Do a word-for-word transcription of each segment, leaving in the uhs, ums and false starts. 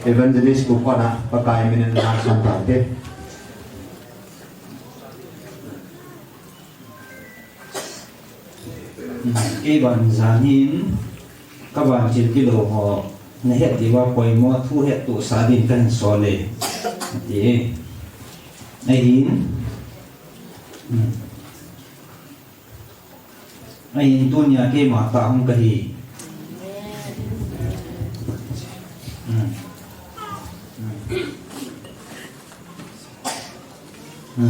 Evangelist pu kona Pakai minin na san tante. Kei ban jan hin, ka ban chil kilo ho, na het diu va poimo thu hettohsah din kahin sol e. Ati e. Ahin. Hmm. Ahin tunia keima tah hung kahi. Hmm. Hmm. Hmm.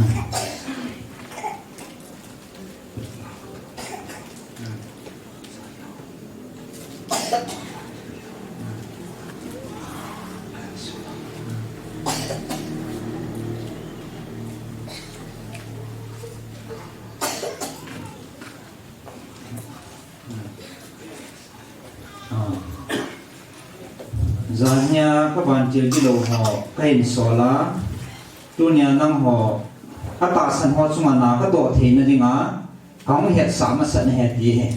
Ah. Jan hia ka ban chil kilo ho kahin sol a, tunia nangho atahsan ho chunga na kadoh theina dinga, kahung hetsah masat nahi ti hi.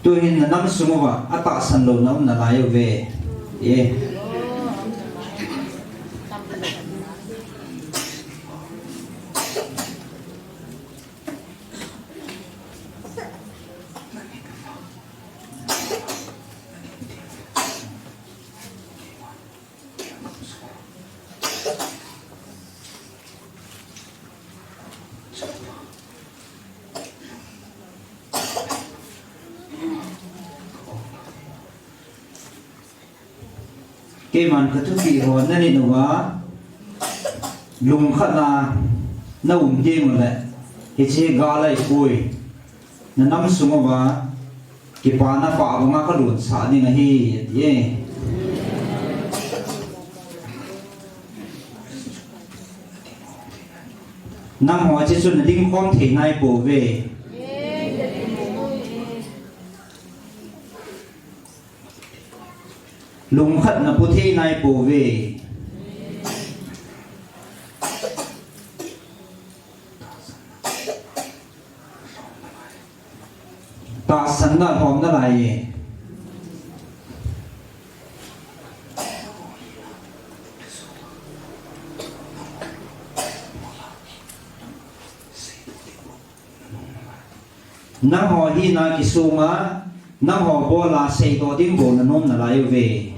Tuhin na nam sung uva atahsan lou na um nalai uve. Ye. Keiman ka thupi ho na nit uva, lungkhat na na um ding uleh, hiche gal ahipoi. Na nam sung uva, kipana pah banga ka lonsah ding ahi, ati e. Nangho hiche chun na dingkhom thei nai pouve. Lungkhat na pu thei nai pouve. Tahsan na lhom nalai e. Nangho hina kisunga, nangho bola seidoh ding bou na nom nalai uve.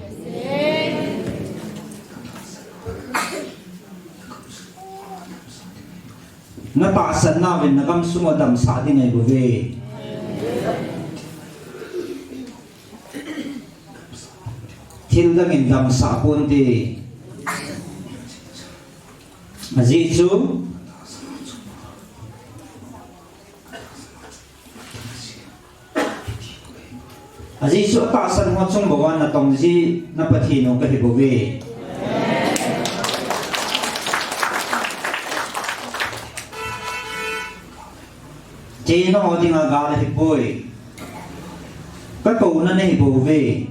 Na tahsan nauvin na gamsung u damsah ding ahi bouve. Thil dangin damsah ponte. Ajeh chu, ajeh chu atahsan ho chung bou a natong ji na Pathen u kahi bouve. Cheina ho dinga gal ahipoi. Ka kouna nahi bouve.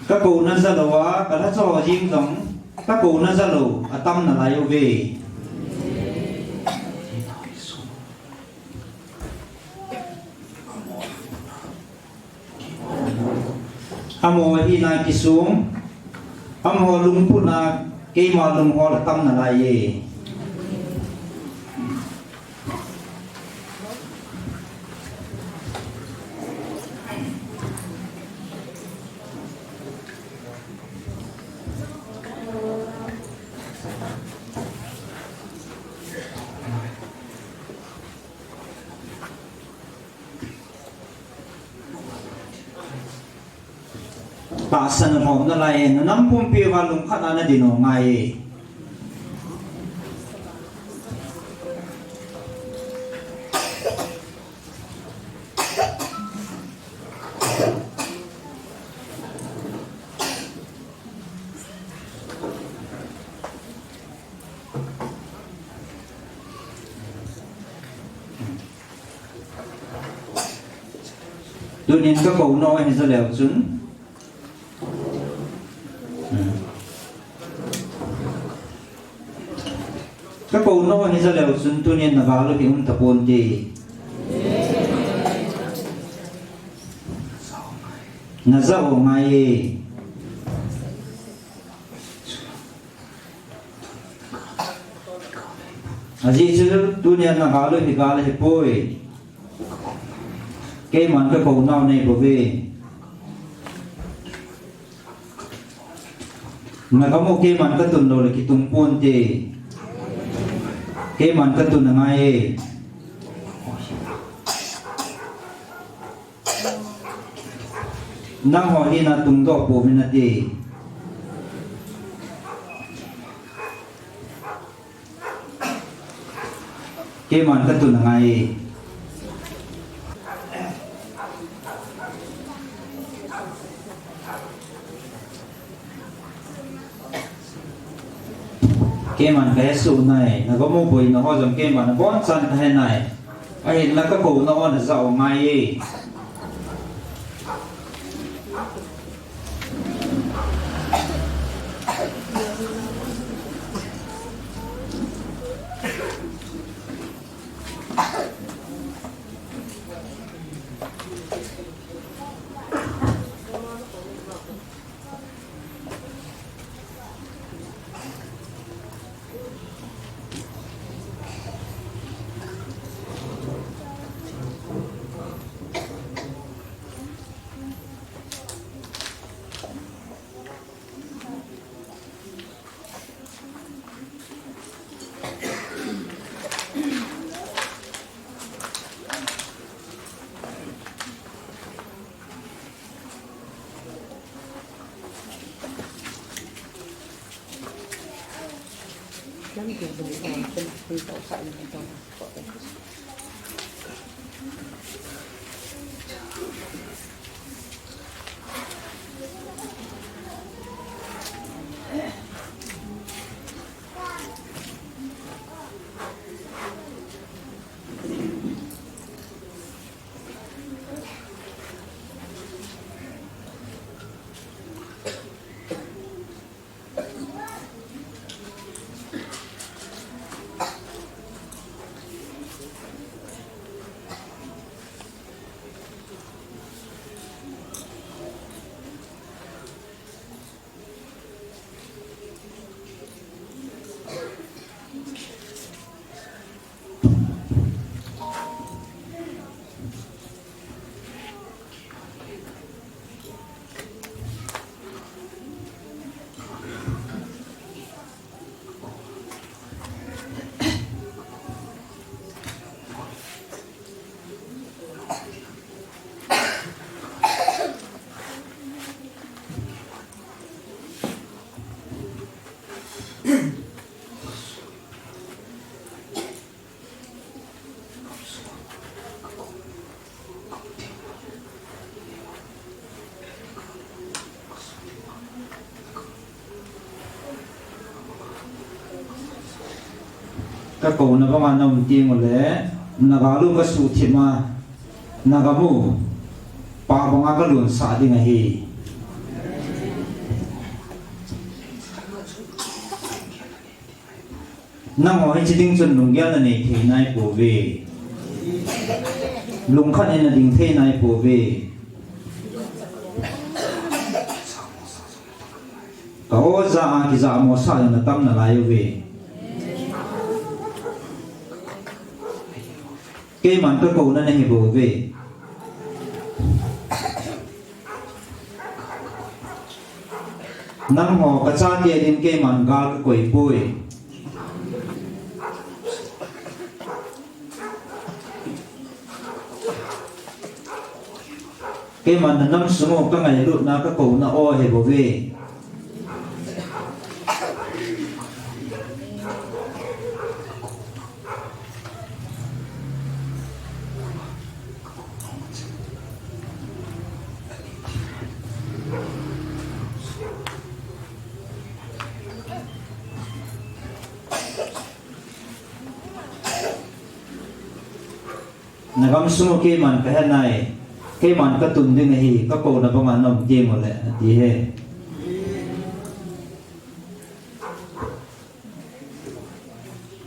Ka kouna jalou a, ka lhacha ho jeng jong, ka kouna jalou atam nalai uve. Amaho hina kisung, amaho lungput na keima lunghol atam nalai e. Tahsan alhom nalai e, na nam pumpi uva lungkhat a nadin u ngai e. Tunin ka kou nau hi ja leu chun. Hmm. Ka kou nau hi ja leu chun tunin na gal u hi um tapon te. Na ja u ngai e. Ajeh chu tunia na gal u hi gal hi poi. Keiman ka kou nau nei bou ve. Na gam u keiman ka tun lou le kitung pon te. Keiman ka tun angai e. Nangho hi na tungdoh pouvin ati. Keiman ka tun angai e. Keiman ka hesoh nai, na gam u boina ho jong keiman abonchan ka he nai. Ahinla ka kouna u na ja u ngai e. Ka kouna banga na um teng ule, na gal u ka suhthip a, na gam u pa banga ka lonsah ding ahi. Nangho hiche ding chun lunggel na nei thei nai pouve. Lungkhat in na ding thei nai pouve. Ka o ja a kijamo sah jong na tam nalai uve. Keiman ka kouna nahi bouve. Nangho ka chate din keiman gal ka koi poi. Keiman na nam sung u ka ngailutna ka kouna o ahi bouve. Na gam sung u keiman ka he nai. Keiman ka tun ding ahi, ka kouna banga na um ding u le, ati he.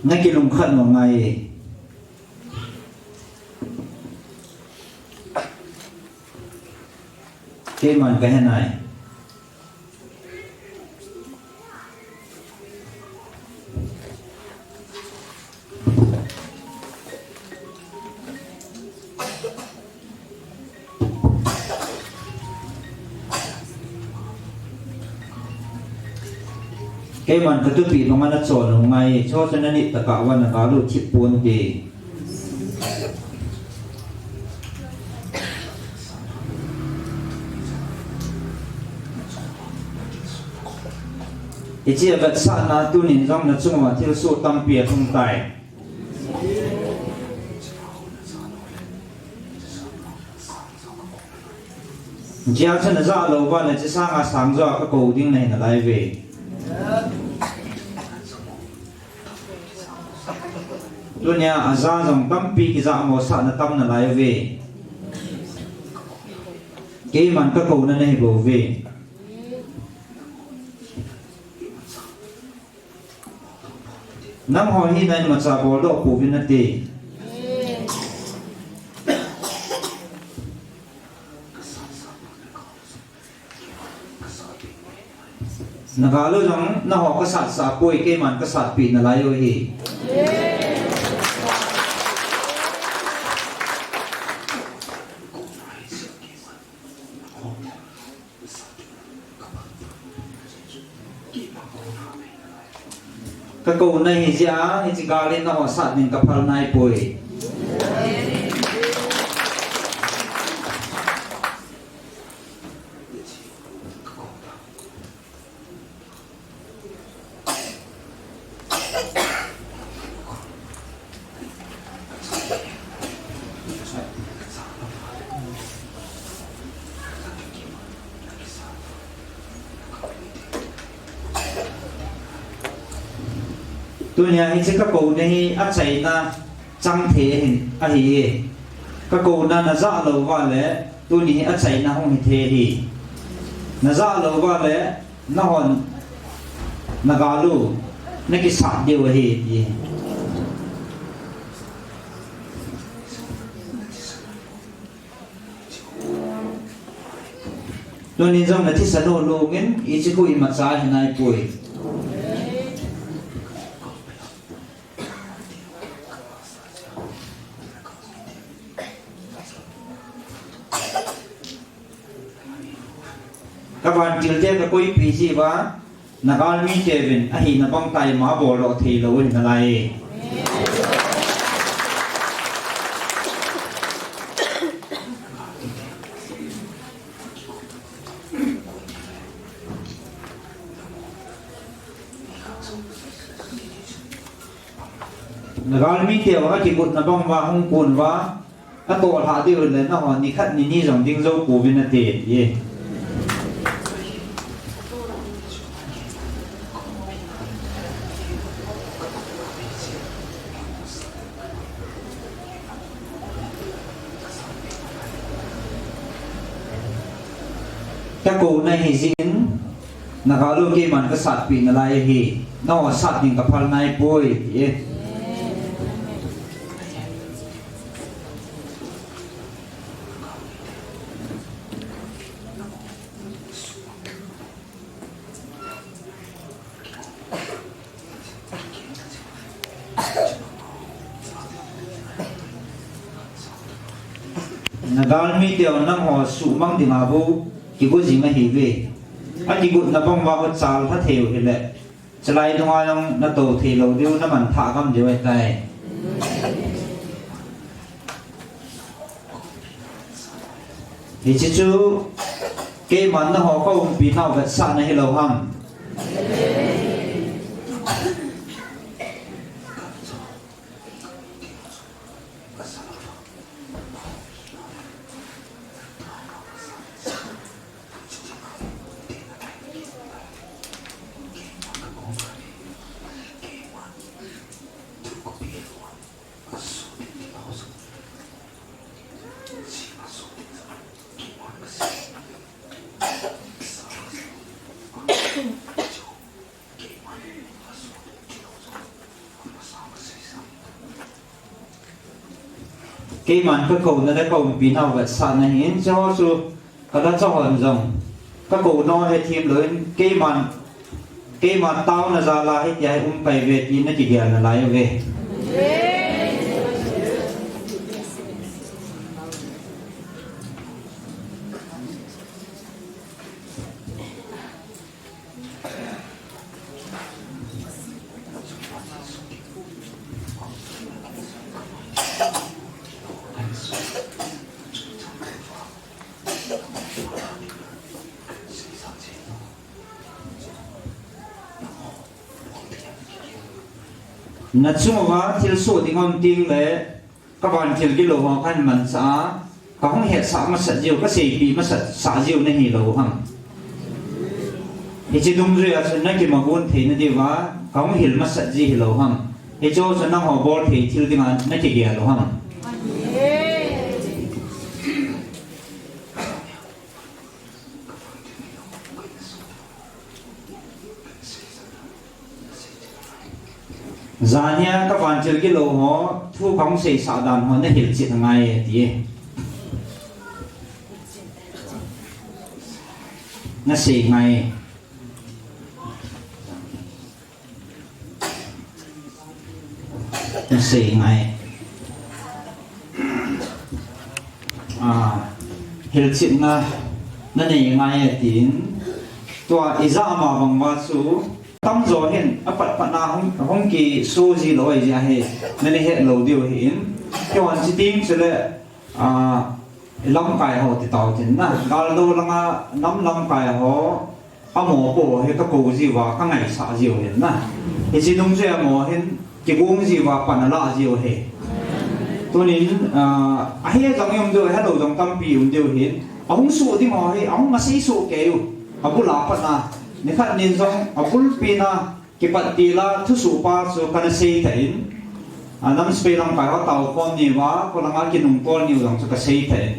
Na kilungkhat mo ngai. Keiman ka he nai. Keiman ka tupi banga na chon u ngai, chu chu na nit tah a vana ka lu thip pon te. Hiche a vetsahna tunin jong na chunga thilsoh tampi ahung tai. Hijeh chun na ja lou uva le hiche sanga sang jo a ka kou ding nahi nalai uve. Tunia aja jong tampi kija mosahna tam nalai uve. Keiman ka kouna nahi bou ve. Nangho hi na imacha boldoh pouvin nate. Na gal u jong nangho ka satsah poi, keiman ka satpi nalai u ahi. Ka kouna hi jeh a, hiche gal in nangho sat ding ka phal nai poi. Tunia hiche ka kouna hi achaina chang thei ahin, ahi e. Ka kouna na ja lou uva le, tuni hi achaina hung hi thei ahi. Na ja lou uva le, nahon na gal u na kisat diu ahi, ti. Tunin jong na thisan u lungin, hiche khu imacha hi nai poi. Ka vantil te ka koipi ji uva, na galmi teuvin ahina bang tah a ima boldoh thei lou ahi nalai. Na galmi teu akigotna bang uva hung kon uva, atoh lhah diu le nahon nikhat nini jong ding jou pouvin nate, ti e. Ka kouna hi jeh in, na gal u keiman ka satpi nalai ahi, nangho sat ding ka phal nai poi, ti e. Na galmi teu nangho suhmang dinga bou kigo jing ahiuve. Akigotna bang uva ho chal lha thei u hile, chalai dunga jong na tou thei lou diu, na manthah gam diu ahitai. Hiche chu keiman nangho ka umpi nau vetsahna hilou ham? Keiman ka kouna le ka umpi nau vetsahna hin, hiche ho chu ka la cha hon jong ka kouna he thim lou in, keiman, keiman taona jal a hitia hi um pai ve ti na kigel nalai uve. Na chung uva thil soh ding um teng le, ka vantil gilou ho kahin manchah a, ka hung hetsah masat jiu, ka seipeh masat sah jiu nahi lou ham? Hiche dungjui a chun na kimagon theina diuva ka hung hil masat ji hilou ham? Hiche chu nangho bol thei thil dinga na kigel u ham? Janhi a ka vantil gilou ho thu ka hung seisah dan ho na hilchet ngai e ti e. Na sei ngai e. Na sei ngai. Ah, hilchetna na nei ngai e tin. Tua ijat ama bang uva chu tamjo hin apat pat na hung, hung kiso ji lou ahi jeh a hi. Na nei het lou diu ahin. Keiman chi ting chule, ah, lamkai ho ti tau tin na. Gal lou langa nam lamkai ho. Amaho po hi ka kou jiuva, ka ngaisah jiu ahin na. Hiche nung chu amaho hin, kigong jiuva, pan ala jiu ahi. Tunin, ah, ahe jong um diu, ahelou jong tampi um diu ahin. Ahung soh ding ho hi, ahung masei soh kei u. Abul a pat na. Nikhat nin jong, abulpi na, kipat til a, thusoh pa chu kana sei tah in. A, nam Spain lamkai ho tao khom niuva, kholanga kinung tol niu jong chu ka sei tah in.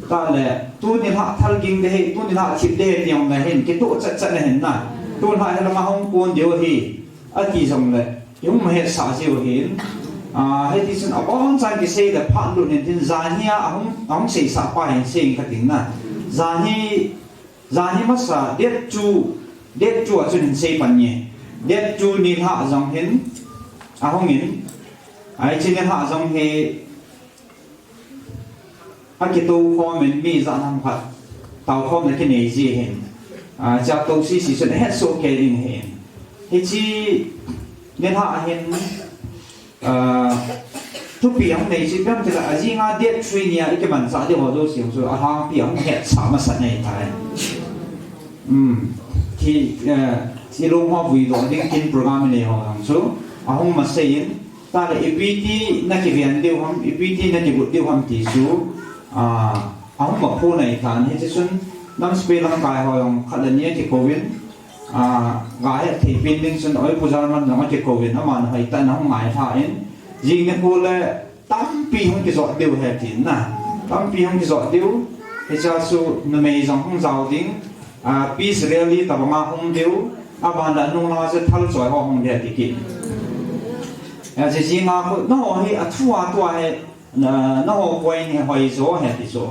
Tale, tuni lha thal ging ding ahi, tuni lha thip ding ahi, ti jong le hin, kitoh chat chat na hin na. Tuni lha hilanga hung kon diu ahi, ati jong le, ihung ma hetsah jiu ahin. A, hiti chun abonchan kisei le phat lut in tin, janhi a ahung, ahung seisah pa hin sei in ka tin na. Janhi Janhi masa, date two, date two a chun hin sei pan nge. Date two nilhah jong hin, ahung in, a, hiche nilhah jong hi, akitou khom in mi ijat ham khat, tao khom na kinei ji ahin. A, hiche a tou sisi chun ahet soh kei ding ahin. Hiche nilhah hin, Ah, thupi ahung nei chu ipi ham tile, ajing a date three nia i kimanchah diu ho jouse jong chu alhangpi ahung hetsah masat nei tai. Um, thi, eh, thi lung ho vui doh ding tin program i nei ho jong chu ahung masei in, tale ipi ti na kiven diu ham, ipi ti na kigot diu ham ti chu, ah, ahung ma phon ahi tan. Hiche chun nam Spain lamkai ho jong khat le ni akikou in, a, ga het thei pen ding chun Oipu German jong akikou in, aman hoitah in ahung ngailha in, jing nikho le tampi hung kijot diu ahi tin na. Tampi hung kijot diu, hiche a chu numei jong hung jao ding, a, peace rally tabang a hung diu, aban le anung langa chu thal choi ho hung ding ati kit. Hiche jing a khu, nangho hi athu a tua hi, Na, nangho point hi hoi jo ahi ti chu.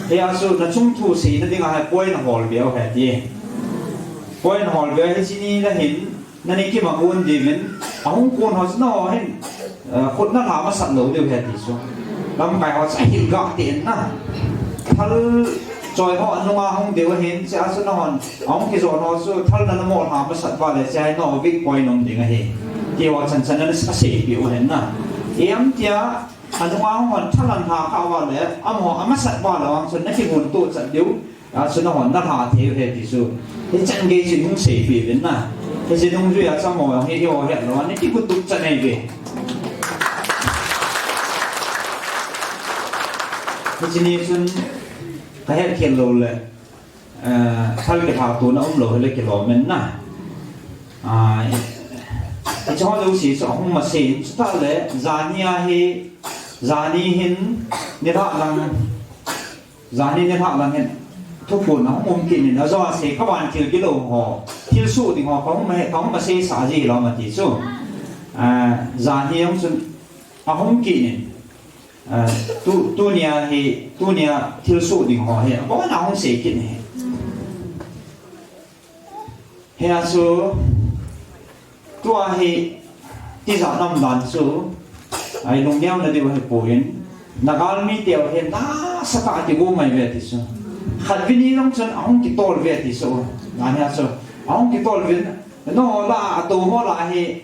Hia chu nachung thu seina dinga hi point ahol beu ahi ti. Point ahol beu ahi, hiche ni na hin, nani kimagon diuvin, ahung kon ho chu nangho hin, eh, khut nalha masat lou diu ahi ti chu. Lamkai ho chu ahil gah tah in na. Thal choi ho anunga hung diu ahin, hiche a chu nanghon, ahung kijon ho chu thal nana moh lha masat uva le, hiche a hi nangho weak point um ding ahi. Ti ho chan chan nana seipeh u ahin na. Ipi ham tia, Anunga hung hon thalan lha kha uva le, amaho amasat uva le vang chun nakigon toh chat diu, a, chun nahon nalha thei u ahi ti chu. Hichan gei chu hung seipeh uvin na. Hiche dungjui a chu amaho jong hi eiho het lou, ana kigo tup chat nei ve. Hiche ni chun kahet khel lou le. Eh, thal kilhatona umlou hile kilom in na. Ah, hiche ho jouse chu ahung masei in, chutah le, janhi a hi, janhi hin, nilhah lang, janhi nilhah lang hin, Thuphon ahung um kit in, ajo a sei kavan thil kilou ho, thilsoh ding ho, kahung ma, kahung ma seisah ji lou ma ti chu. Ah, jan hi jong chun ahung kit in. Ah, tu, tunia hi, tunia thilsoh ding ho hi, abon a hung sei kit in ahi. Hia chu, tua hi, tijat nam dan chu, ai lungneo na diu hi poi, na galmi teu hi, nasatah a kigong mai ve ti chu. Khatvei ni jong chun, ahung kitol ve ti chu. Ngan hia chu, ahung kitol vin, no la, ato mo la hi,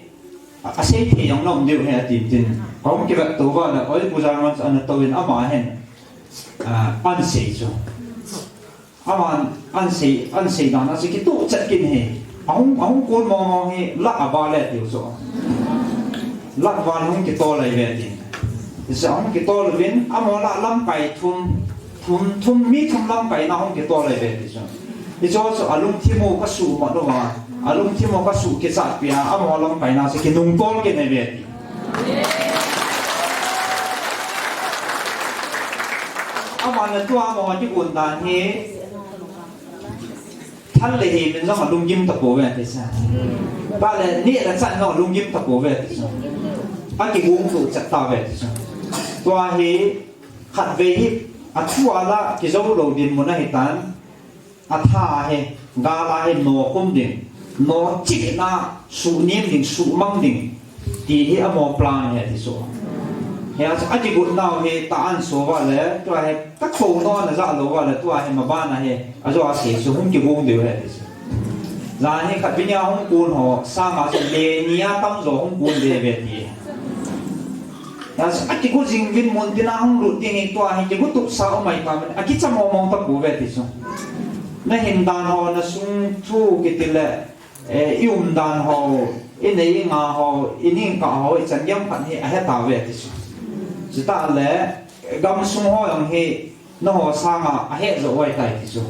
a, asei thei jong nom diu hi ati tin. Kahung kivet to va le, oi, Pu Jalman chu ana to in ama hin, ah, an sei chu. Aman an sei, an sei dan a chu kituh chet kit in ahi. Ahung, ahung kon mong mong hi lah a val e tiu chu. Lah val hung kitol lai ve tin. Chu ahung kitol uvin, amaho lah lamkai thum, thum, thum, mi thum lamkai na hung kitol lai ve ti chu. Hichu chu alungthim u kasuh mat uva, alungthim u kasuh kichat pi a, amaho lamkai na chu kinungtol kit in ahi ve ti. Aman tua amaho kigon dan hi, thal le hei min jong alunggim tapouve ti chu. Ba le ni la chan jong alunggim tapouve ti chu. Akigong to chat tauve ti chu. Tua hi khatvei hi athu a la kijou lou dinmun ahi tan. Atha hi, gal a hi no khum ding, no chih na, suhnem ding, suhmang ding, ti hi amaho plan ahi ti chu. Hia chu akigot nau hi ta an so va le, tua hi ka tho no na ja lou va le, tua hi maban a hi, ajo a sei chu hung kigong diu ahi ti chu. Jan hi khatvei nia hung kon ho, sanga chu le nia tamjo hung kon diu ve ti. Hia chu akigot jing uvin mun tina hung lut ding hi tua hi kigot tup sa umai ta men, akicha mong mong tapouve ti chu. Na hin dan ho, na sung thu kiti le, eh, i um dan ho, i nei i nga ho, i ning kah ho, i chan gei phat hi ahe tauve ti chu. Chutah le, gamsung ho jong hi, nangho sanga ahe jo uve tai ti chu.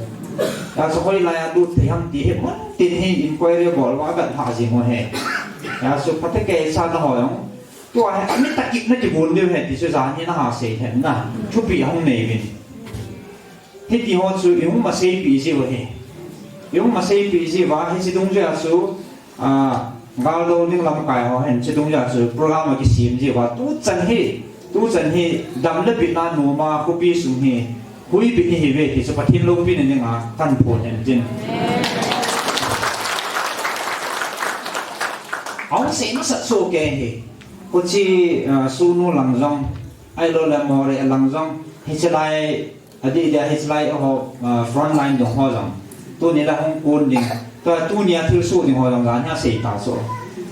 Hia chu hoilai a lut thei ham ti hi mun tin hi inquiry bol uva avet lha jing u ahi. Hia chu phatecha nangho jong. Tua hi, ami takip na kibon diu ahi ti chu jan hi na ha sei hen na. Thupi ahung nei uvin. Hiti ho chu i hung ma seipi jiu ahi. I hung ma seipi jiu va, hiche dungjui a chu, ah, gal do ding lamkai ho hin, hiche dungjui a chu program akisem jiu va. Tuchan hi, tuchan hi, dam le bitna nom a, khopi sung hi, huipi ni hi ve ti chu Pathen loupina dinga kahin phon hen tin. Ahung sei masat soh kei hi. Kochi, ah, Sugnu lang jong, ahilou le Moreh lang jong, hiche lai, adeh dia hiche lai ho, ah, front line dong ho jong. Tuni la hung kon ding. Tua tunia thilsoh ding ho jong jan hi asei ta chu.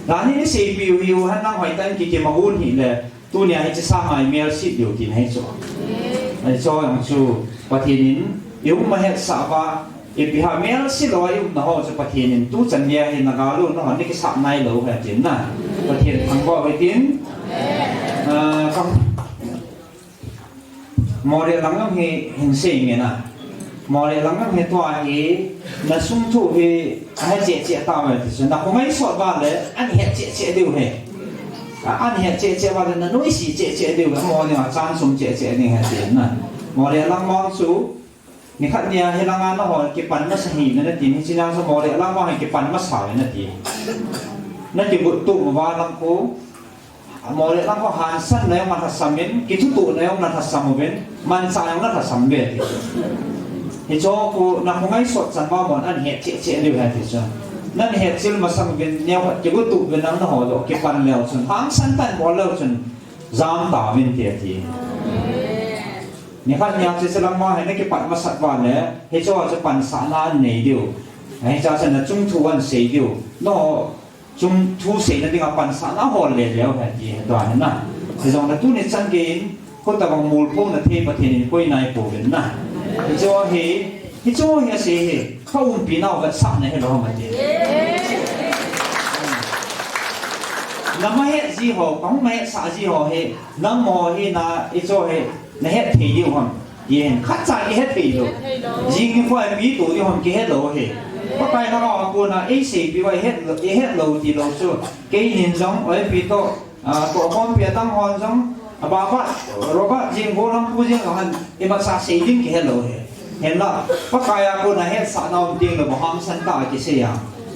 Jan hi ni seipi u hiu hen nang hoitah in kikim a hung hi le. Tunia hiche sanga i melset diu tina hi chu. Ahi chu jong chu Pathen in i um ma hetsah uva, ipi ham melset lou a i umna ho chu Pathen in tuchan gei hin na gal u na hon ni kisah nai lou ahi tin na. Pathen thangvah u hen tin. Ah, kam. Moreh lang jong hi hin sei nge na. Moreh lang jong hi tua hi, na sung thu hi, ahe cheh cheh tauve ti chu. Na khongai sot uva le, ahin het cheh cheh diu ahi. A, ahin het cheh cheh uva le, na noise cheh cheh diu ahi. Moreh a chan sum cheh cheh ding ahi ti na. Moreh lang mang chu, nikhat nia hi langa nahon kipan masa hi na nati, hiche nia chu Moreh lang mang hi kipan masa uve nati. Na kigot tup uva lang khu, Moreh lang khu hansan na jong na lhasam in, kithutuh na jong na lhasam uvin, manchah jong na lhasam uve ti. Hichu khu na khongai sot chan uva mon ahin het cheh cheh diu ahi ti chu. Nan het chil masang uvin, neokhat kigot tup uvin lang naho joh kipan leu chun, hangsan tah in bol leu chun, jam tauvin ti ati. Nikhat nia chu hiche lang mang hi na kipat masat uva le, hichu chu pansahna ahin nei diu. Hiche chu na chung thu ahin sei diu. No, chung thu seina dinga pansahna hol le leu ahi ti hi tua hi na. Hijongle tuni chan gei in, khut tabang mol pho na thei Pathen in koi nai pouvin na. Hichu hi, hichu hi asei hi, ka umpi nau vetsahna hilou ham ati. Na ma het ji ho, ka hung ma hetsah ji ho hi, nangma ho hi na, hichu hi, na het thei diu ham. Yen, khat cha kihet thei lou. Jing nikho a ipi to ding ham kihet lou ahi. Pakai lhagao a kona eiseipi uva ihet lou, ihet lou tilou chu. Keinin jong, oi ipi to, ah, tohkhompi adang hon jong, ah, Baba, Robert jing, Golam pu jing jong han, imacha sei ding kihet lou ahi. Hinla, Pakai a kona hetsahna um teng le bou hamsan tah a kisei a.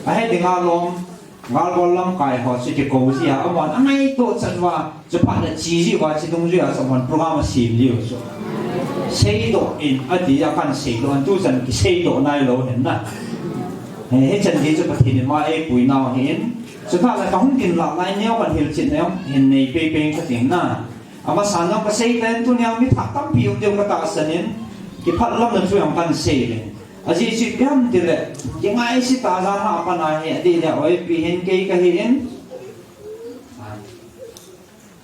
Ahe dinga lom, galbol lamkai ho chu kikou jia, aman angaito chan uva, chu phat le chi jeh uva, chi dungjuia chu aman program asem jiu chu. Seidoh in, ati a kan seidoh, an tuchan kiseidoh nailou hin na. He, hichan gei chu Pathen in ama eipui nau ahin. Chutah le kahung ginlah lai neo kan hilchetna jong hin nei peipei kating na. Amasan jong kasei tan tunia mi thah tampi um diu katahsan in, kiphatlamna thu jong kan sei le. Ajeh chu ipi ham tile, kingaise tah a jan a pat a hi, adeh le oipi hin kei kahi in.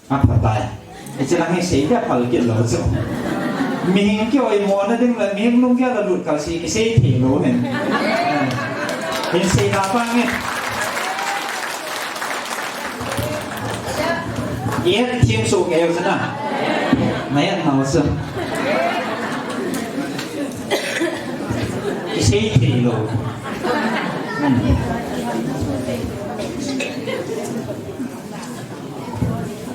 Aphatai. Hiche lang hi sei le phal kit lou chu. Mihem kioimona ding le, mihem lunggel a lut kal se kisei thei lou hin. Hin sei la pang e. Ihet them soh kei u chu na. Nahet nau chu. Kisei thei lou. Hmm.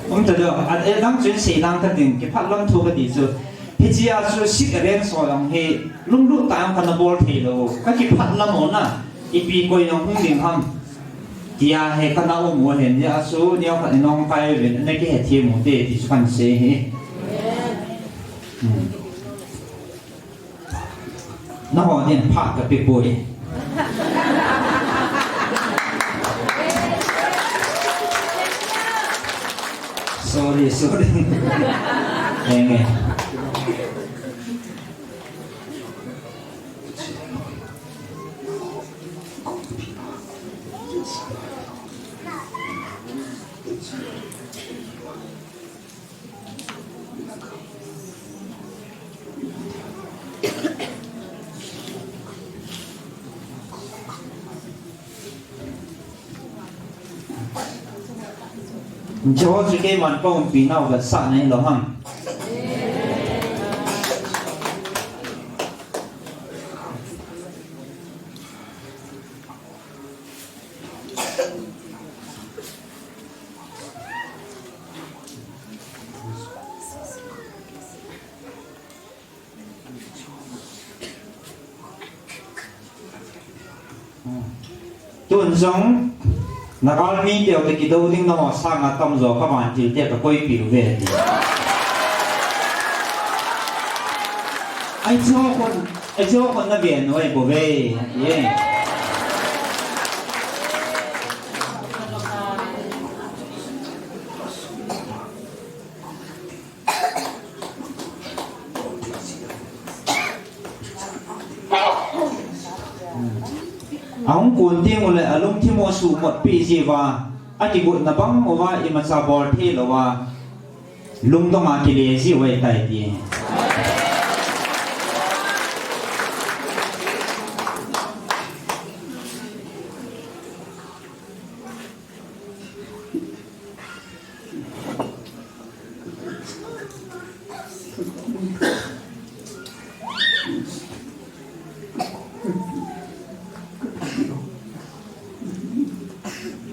Um ta lou, a, adang chun sei lang kating, kiphatlam thu kati chu. Hichea chu sit arrange ho jong hi, lunglut tah a jong kana bol thei lou. Kakiphatlam u na, ipi koi jong hung ding ham. Tia hi kana um u ahin, hijeh a chu, neokhat in nong kai uvin, ana kihethem u hite, ti chu kan sei hi. Hmm. Nangho din phat kape poi. Sorry, sorry. Amen. Hicheho chu keiman kaumpi nau vetsahna hilou ham. Tun jong, nagalmi teu te kidou ding nangho sanga tamjo kavantil te kakoipeh uve ti. Ai chu khun, ai chu khun naven u ahi bouve, ati e. Ahung kon teng uleh alungthim u asuhmot peh jeh uva, akigotna bang uva imacha bol thei louva, lungdong a kile jiu ahitai ti.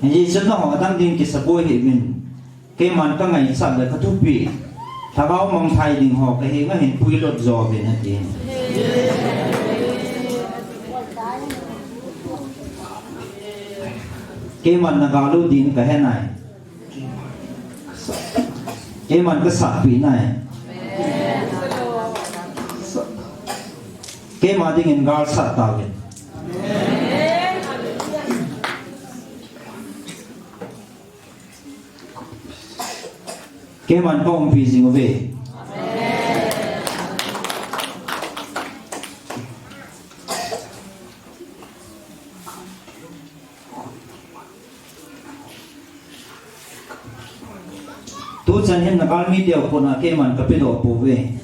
Hijeh chun nangho dang ding kisaboi hih uvin. Keiman kangaichat le kathupeh, lhagao mangthai ding ho kahenga hin puilut jo uvin ati. Keiman nagal u din kahe nai. Keiman kasatpeh nai. Keima dingin galsat tauvin. Keiman kaumpi jing uve. Tuchan hin nagalmi teu kona keiman kapedoh pouve.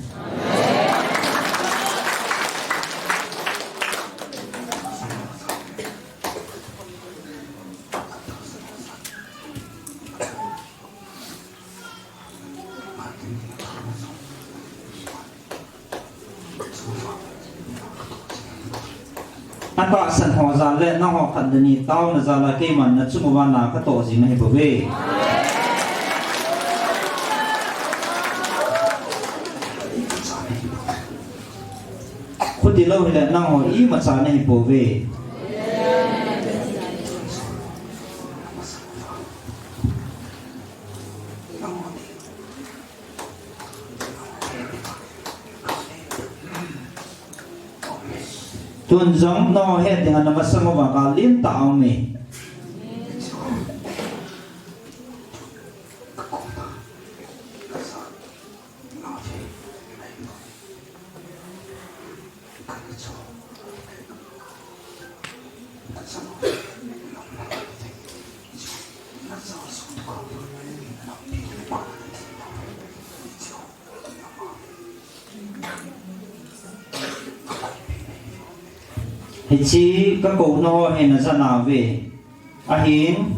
Atahsan ho jal le nangho khat le ni taona jal a keiman nachung uva na katoh jing ahi bouve. Lou hile nangho imacha nahi pouve. Tun jong nangho het dinga namasang uva gal lentah aume. Hiche kakouna ho hi naja nauve. Ahin,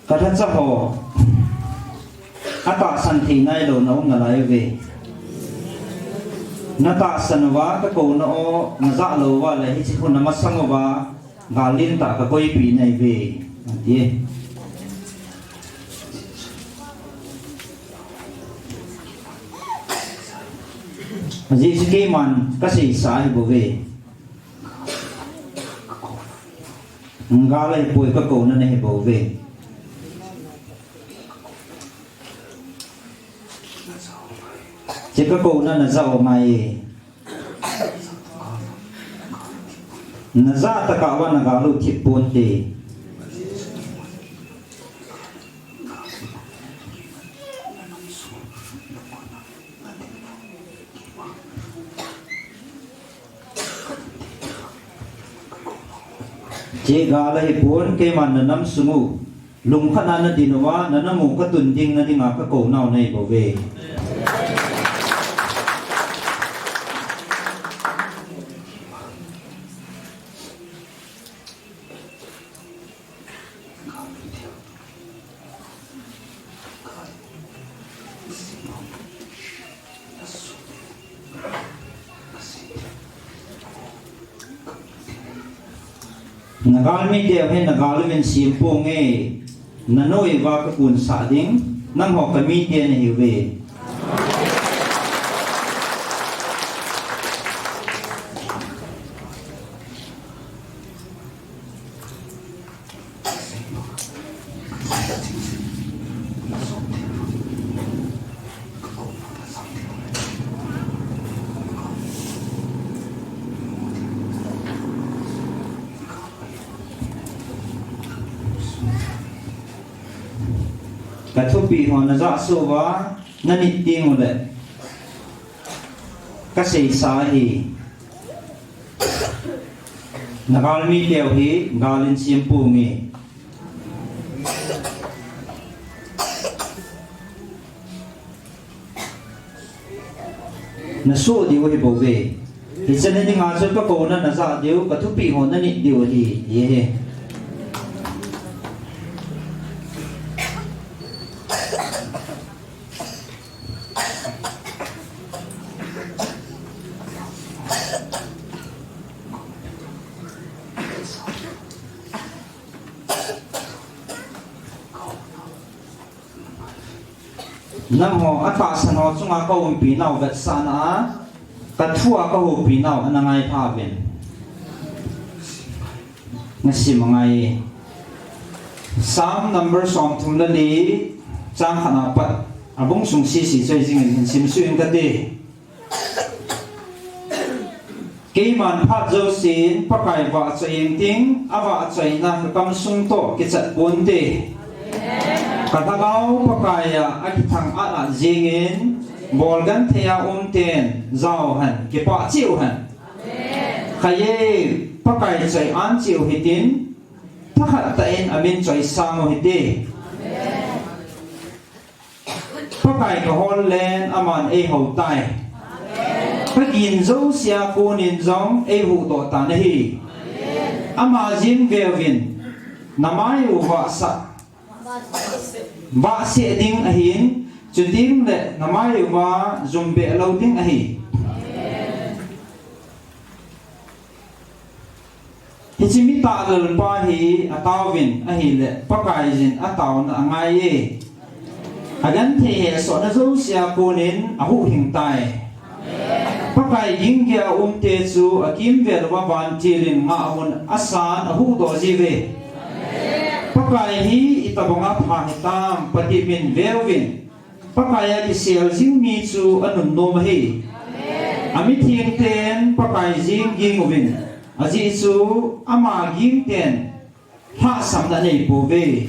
kalhacha ho atahsan thei nailou na um nalai uve. Natahsan uva kakouna ho najah lou uva le hiche khu namasang uva gal lentah kakoipeh nahiuve, ati. Ajeh chu keiman kaseisa ahibouve. Gal ahipoi, kakouna nahibouve. Hiche kakouna najah u ngai e. Najah tah uva nagal u thip ponte. Hiche gal ahipon, keiman nanam sung u lungkhat a nadin uva, nanam u katun ding nadinga kakounau nahibouve. Nagalmi teu hi nagal uvin sempong e, nanoiya kakunsah ding, nangho kamite nahiuve. Kathupeh ho najah soh uva, nanit teng uleh kaseisa ahi. Nagalmi teu hi gal in sempong e. Nasoh diu ahibouve. Hiche na dinga chu kakouna najah diu, kathupeh ho nanit diu ahi, ti ahi. Nangho atahsan ho chunga kaumpi nau vetsahna a, kathua kahoupi nau ana ngai pha uvin. Nasim angai. Psalm number somthum le li, chang khat a pat, abung sung sese chu hijingin hin simsuh inge kati. Keiman phat jousen Pakai vahchoi inge ting, avahchoina kakamsung toh kichat ponte. Kalhagao Pakai a akithang at at jingin, bolgenthei a umten, jao hen, kipah cheh u hen. Khaye, Pakai choi an cheh u hitin, thakhat tah in amin choi sang u hite. Pakai kahol len aman eihou tai. Kagin jouse a konin jong eihuhdoh tan ahi. Ama jeng veuvin, namai u vahsah, vahseh ding ahin, chuting le namai uva jum beh lou ding ahi. Hiche mi tahlel pa hi ataovin ahile, Pakaiyin ataona angai e. Agenthei hesohna jouse a konin ahuhhing tai. Pakai ging geiya aumte chu akimvel uva vantil in ngahmun asan ahuhdoh jiuve. Pakai hi itobanga pha hitam, patep in veuvin. Pakaiya kisel jing mi chu anunnom ahi. Amithengten Pakai jeng ging uvin. Ajeh chu ama gingten lhahsamna aneipouve.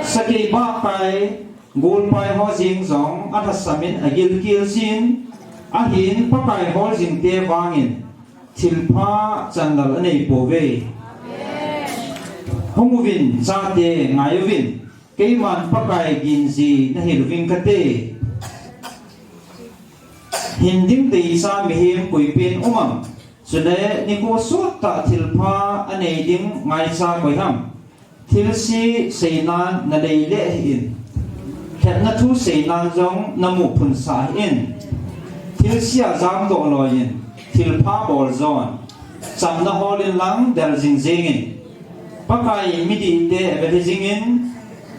Sakei bahkai, golpai ho jeng jong alhasam in agilkel jin, ahin Pakai hol jingte vangin thilpha chanlal aneipouve. Hung uvin, chate, ngai uvin, keiman Pakai ginji nahil uving kate. Hin ding deicha mihem koipen um am? Chule nikho sottah thilpha anei ding ngaicha koi ham? Thilse seinan nalei lheh hih in, lhepna thu seinan jong namu phunsah hih in, thilsea jamdoh loi in, thilpha bol jon, chamna hol in lang del jing jeng in. Pakai in midihte avel hih jing in,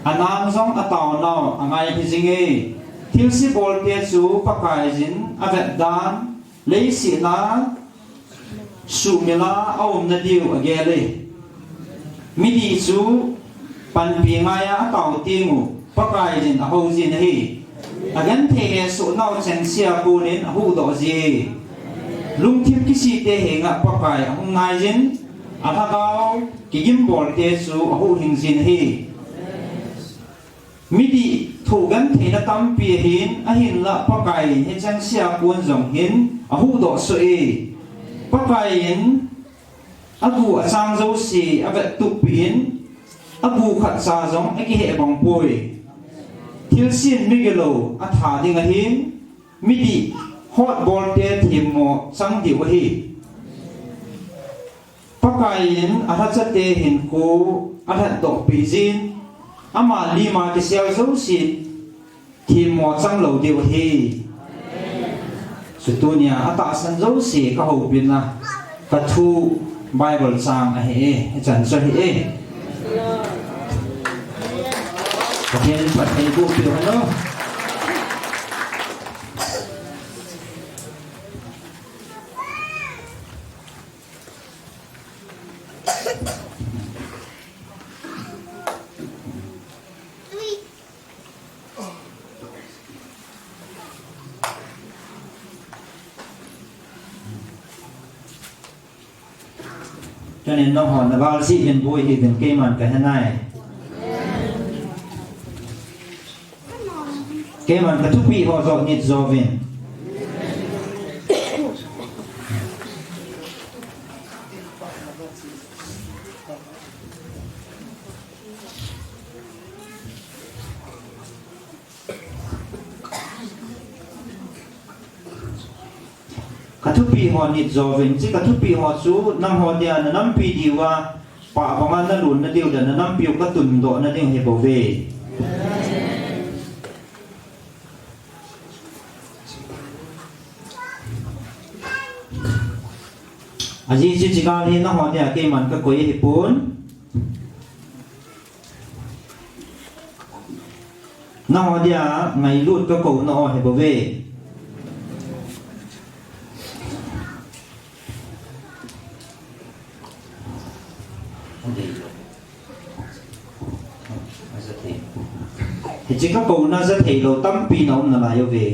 anang jong ataonau angai hih jing e. Thilse bolte chu Pakaiyin avet dan, leiset a suhmil a aumna diu agel e. Midih chu panpi ngaiya atao teng u Pakaiyin ahou jin ahi. Agenthei le sohnau chengse a konin ahuhdoh ji e. Lungthim kisete henga Pakai ahung ngai jin, alhagao kigimbolte chu ahuhhing jin ahi. Midih thoh gentheina tampi ahin, ahinlah Pakaiyin hichengse a kon jong hin ahuhdoh soh e. Pakaiyin agu achang jouse avettup peh in, agu khatcha jong akiheh bang poi. Thilsen migilou atha ding ahin, midih hotbolte themmo chang diu ahi. Pakaiyin alhachate hinkho alhatdoh peh jin, ama lima kisel jouse themmo chang lou diu ahi. Chu tunia atahsan jouse kahoupina, kathu Bible chang ahi e, hichan chu ahi e. Pathen, Pathen in phatthei boh peh hen. Tunin nangho naval jeh uvin boi hih uvin keiman kahenai. Keiman kathupeh ho joh nit jouvin. Kathupeh ho nit jouvin, hiche kathupeh ho chu nangho dia nanampi diuva, pah banga nalon nadiu le nanampiu katundoh nading ahi bouve. Ajeh chu hiche gal hi nangho dia keiman kakoi ahipon. Nangho dia ngailut kakouna ahi bouve. Hiche kakouna jathei lou tampi naum nalai uve.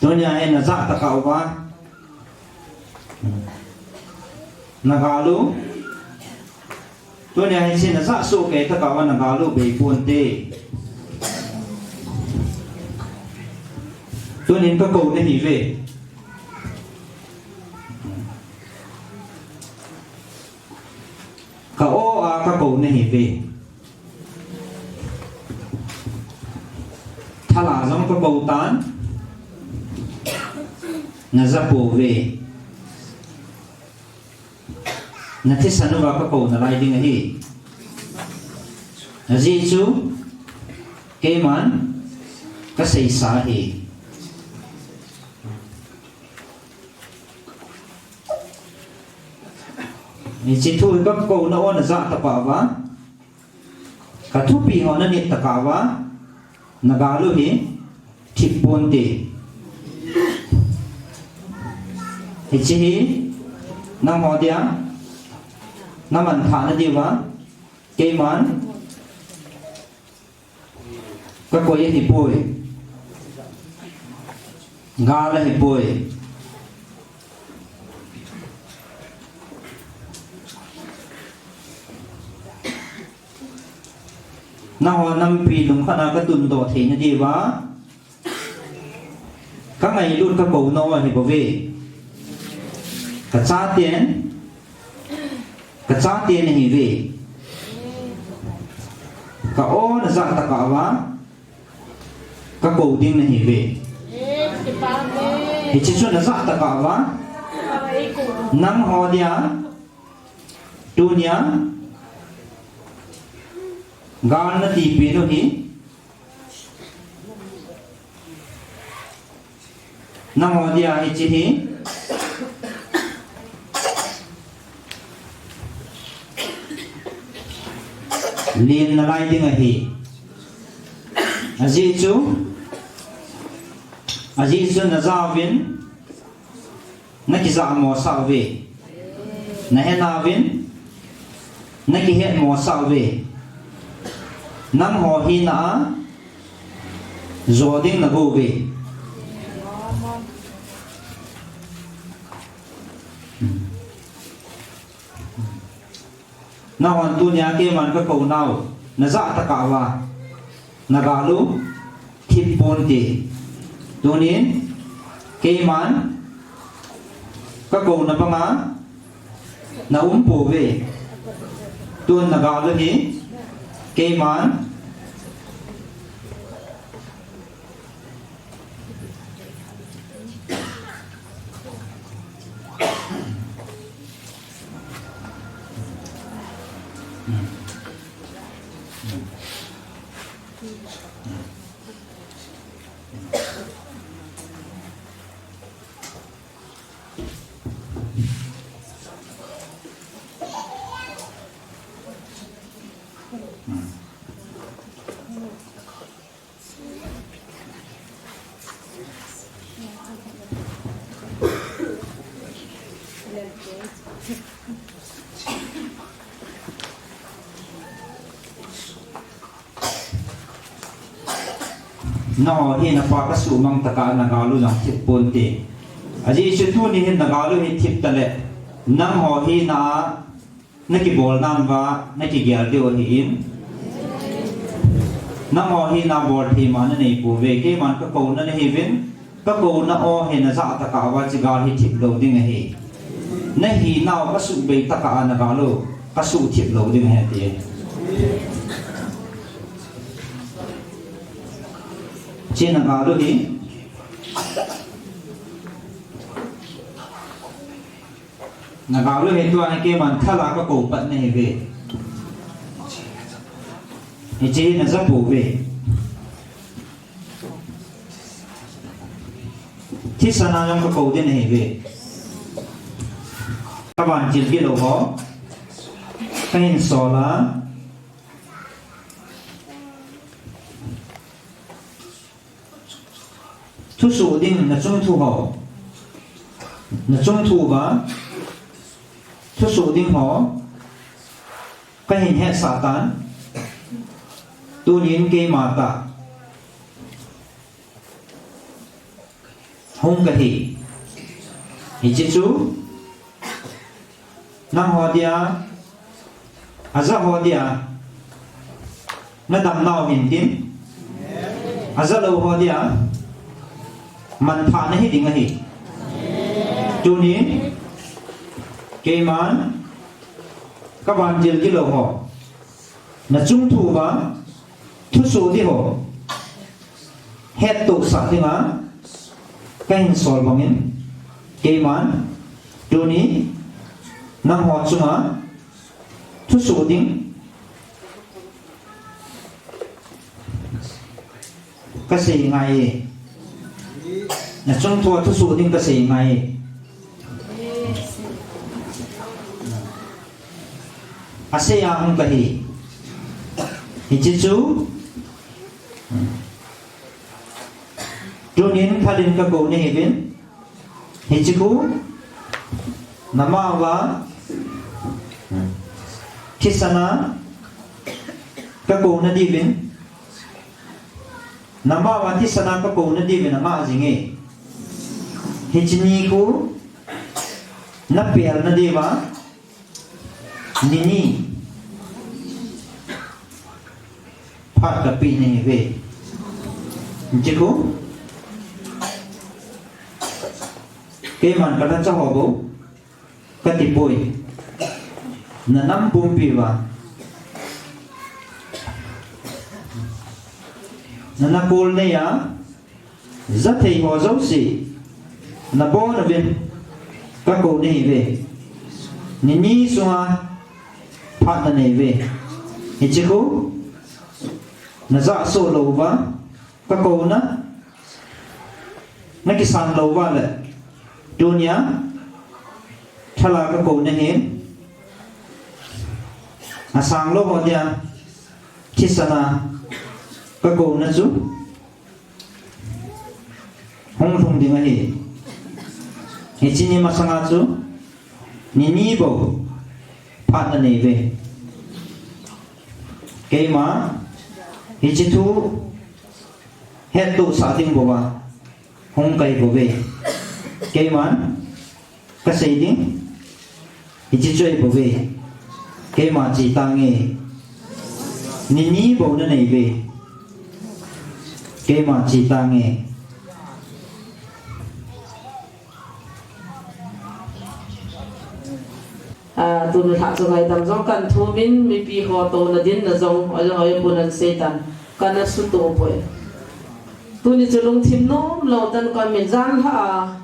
Tunia hi najah tokah uva. Nagal u. Tunia hiche najah soh kei tokah uva nagal u bei ponte. Tunin kakou nahiuve. Ka-o a kakou nahiuve. Thal a jong kakou tan. Naja pouve. Nathisan uva kakou nalai ding ahi. Ajeh chu keiman kaseisa ahi. Hiche thu hi kakouna o najah tokah uva, kathupeh ho nanit tokah uva, nagal u hi thip ponte. Hiche hi nangho dia namanthah nadiuva, keiman kakoi ahipoi, gal ahipoi. Nangho nampi lungkhat a katundoh theina diuva, kangailut kakou nau ahibouve. Kachaten, kachaten ahiuve. Ka-o najah tokah uva kakou ding nahiuve. Hiche chu najah tokah uva nangho dia tunia gal natipeh u hi nangho dia hiche hi len nalai ding ahi. Ajeh chu, ajeh chu najauvin nakijahmosah uve. Nahenauvin nakihetmosah uve. Nangho hina a jo ding nabol uve. Nanghon tunia keiman kakou nau najah tokah uva nagal u thip ponte. Tunin keiman kakouna banga naum pouve. Tun nagal u hi keiman Nangho hi napa kasuhmang tokah a nagal u jong thip ponte. Ajeh chu tuni hin nagal u hi thip tale, nangho hina a nakibol nauva nakigel diu ahin. Nangho hina bol thei ma nanei pouve, keiman kakouna nahiuvin, kakouna o hi najah tokah uva hiche gal hi thip lou ding ahi. Nahinau kasuh bei tokah a nagal u kasuh thip lou ding ahi ati. Hiche nagal u hi nagal u hi tua hi keiman thal a kakou pat nahiuve. Hiche hi naja pouve. Thisan a jong kakou ding nahiuve. Kavantil gilou ho kahin sol a, thusoh ding nachung thu ho, nachung thu uva thusoh ding ho kahin hetsah tan. Tunin keima tah hung kahi. Hiche chu nangho dia, aja ho dia nadam nau hintin, aja lou ho dia manthah nahi ding ahi. Tunin keiman kavantil gilou ho, nachung thu uva thusoh ding ho hettohsah dinga kahin sol bangin, keiman tuni nangho chunga thusoh ding kasei ngai e. Nachung thua thusoh ding kasei ngai e. Asei a hung kahi. Hiche chu Tunin phalin kakou nahiuvin. Hiche khu, namaho va, thisana kakou nadiuvin. Namaho va thisana kakou nadiuvin ama ajinge. Hiche ni khu, napel nadiuva. Nini. Phat kapeh nahiuve. Hiche khu. Keiman kalhacha ho bou. Katipoi. Nanam pumpi uva. Nana call neiya. Jathei ho jouse, nabonchauvin, kakou nahiuve. Nini sunga, phat nanei uve. Hiche khu, najah soh louva, kakouna, nakisan louva le, tunia, thal'a kakou nahin, asang lou ho dia, thisana, kakouna chu, hung lhung ding ahi. Hiche ni masanga chu, nini bou, phat nanei uve. Keima, hiche thu, hettohsah ding bouva, hung kahi bouve. Keiman, kasei ding, hiche chu ahibouve. Keima che tange. Nini bou nanei uve. Keima che tange. Ah, tuni lhah chu ngaidam jong kahin thumin, mipi ho touna dinna jong, oi, oi, punan seitan, kana sutoh poi. Tuni chu lungthim nomlou tah in kamin jan lhah a,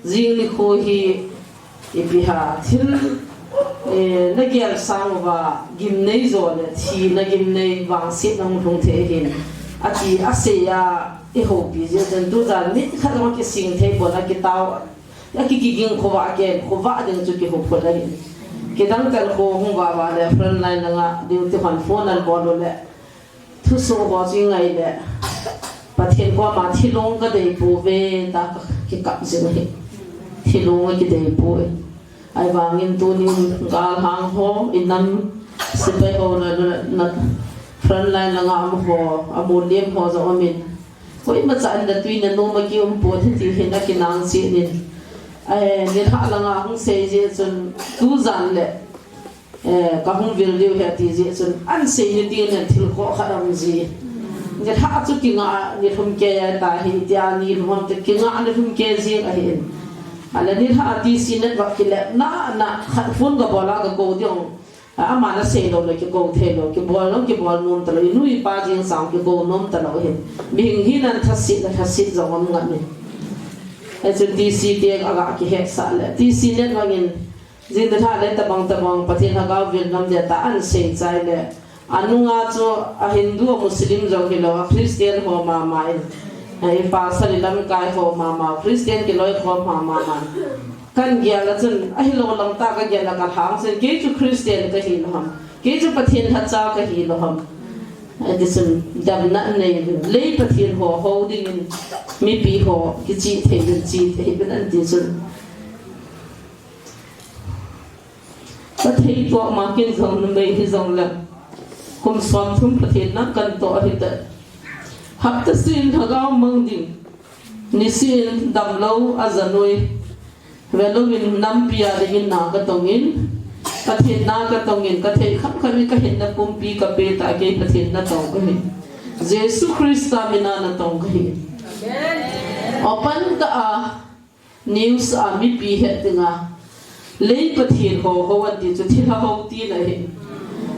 Jing nikho hi ipi ham thil, eh, nagel sang uva gimnei jo le thina gimnei vangsetna hung lhung thei ahin, ati asei a, ihoupi jeh chun tujan nikhat jong kising thei pon, akitao, aki, kiging khovah a, ken khovah ding chu kihuphul ahin. Kidang chan kho hung vah vah le front line langa duty hon phone anabol u le, thusoh ho chu ingai le, Pathen koma thilong kadei pouve tia kakikap jing ahi. Thilong akidei poi. Ahivangin tunin galhang ho, inam sepai ho na, na, na front line langa um ho, amolem ho jong umin. Koimacha in natui nanom a kium pon ahi ti hi nakinang jeh in. Eh, nilhah langa hung sei jeh chun tujan le Eh, kahung vil diu ahi ati jeh chun, ahin sei ni tin thil khoh khat aum ji. Nilhah chu kingah, nilhum kei ahi tahi, tia nilhum te kingah nilhum kei jing ahin. Ahile nilhah a T C network kilepna, na khat phone kabol a kakou ding. A, aman asei lou le kikou thei lou, kibol lou, kibol nom talou, inu ipa jeng sang kikou nom talou hin. Mihing hina thaset le thaset jong um ngat in. Hichun T C te aga kihetsah le, T C network in Jing nilhah le tabang tabang Pathen lhagao vil nom dia tah ahin sei chai le. Anunga chu a Hindu a Muslim jong hilou a Christian ho mama in. Eh, i pastor i lamkai ho mama, Christian kiloikhom ho mama. Kahin gel a chun, ahilou lam tah kagel a kalhang chun, kei chu Christian kahi lou ham. Kei chu Pathen lhacha kahi lou ham. Eh, ti chun, damna nei, lei Pathen ho, ho dingin, mipi ho, kichih thei ding chih thei ding ahi uvin ahi ti chun. Ka thei tua ma kin jong numei hi jong le. Kum som thum Pathen na kan to ahi ta. Hapta sin lhagao mang ding. Nisin damlou a janoi. Velovin nampi a dingin na ka tongin. Pathen na ka tongin. Ka thei kham kham in ka hinna pumpi ka pe ta kei Pathen na tong ka hi. Jesu Christa mina na tong ka hi. Open ta a. News a mipi het dinga, lei Pathen ho ho an ti chu thilha ho tina ahi.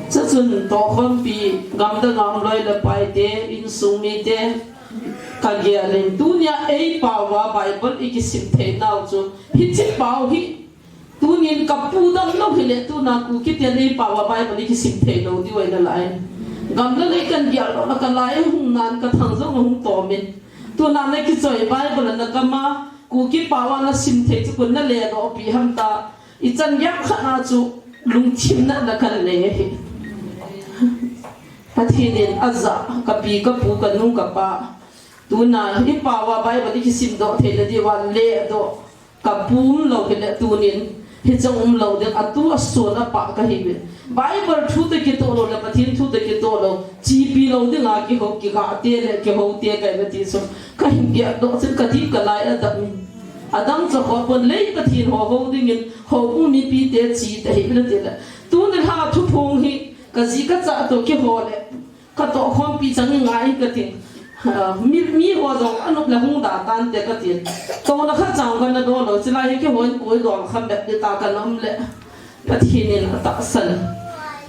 Chuchun tohkhompi, gamdang a um loi le pai te, insung mite, ka gel in tunia ei pao a Bible i kisim thei nau chu, hiche pao hi, tunin ka pu damlou hile, tuna Kuki ten ei pao a Bible i kisim thei lou diu ahi nalai. Gamla lei kan gel lou na ka lai hung nan ka thang jong hung tomin. Tuna na kichoi Bible na kama, Kuki pao a na sim thei chu kun na le doh pi ham ta, i chan gei khat na chu lungthim natna kan nei ahi. Pathen in aja, ka pi, ka pu, ka nu, ka pa, Tuna, i pao a Bible i kisim doh thei le di wan le doh. Ka pu um lou hi le tunin, hi chang um lou ding, a tu a suan a pa ka hi ve. Bible thu te kitoh lou le, Pathian thu te kitoh lou, chipi lou ding a kiho, kiga te le, kiho te ka ve ti chu. Ka hin bia doh chen ka di ka lai a dam. A dang cha kho pon lei Pathian ho ho dingin, ho u mipi te chi te hi le ti le. Tuni lha thu phong hi, ka ji ka cha to kiho le. Ka toh khompi chang ngai ka ti. Ah, mi, mi ho jong a nop le hung da tan te ka ti. Tohna khat chang ka na do lou, chilai hi kihon pui dom kham bep di ta ka nam le. Pathian in a tahsan.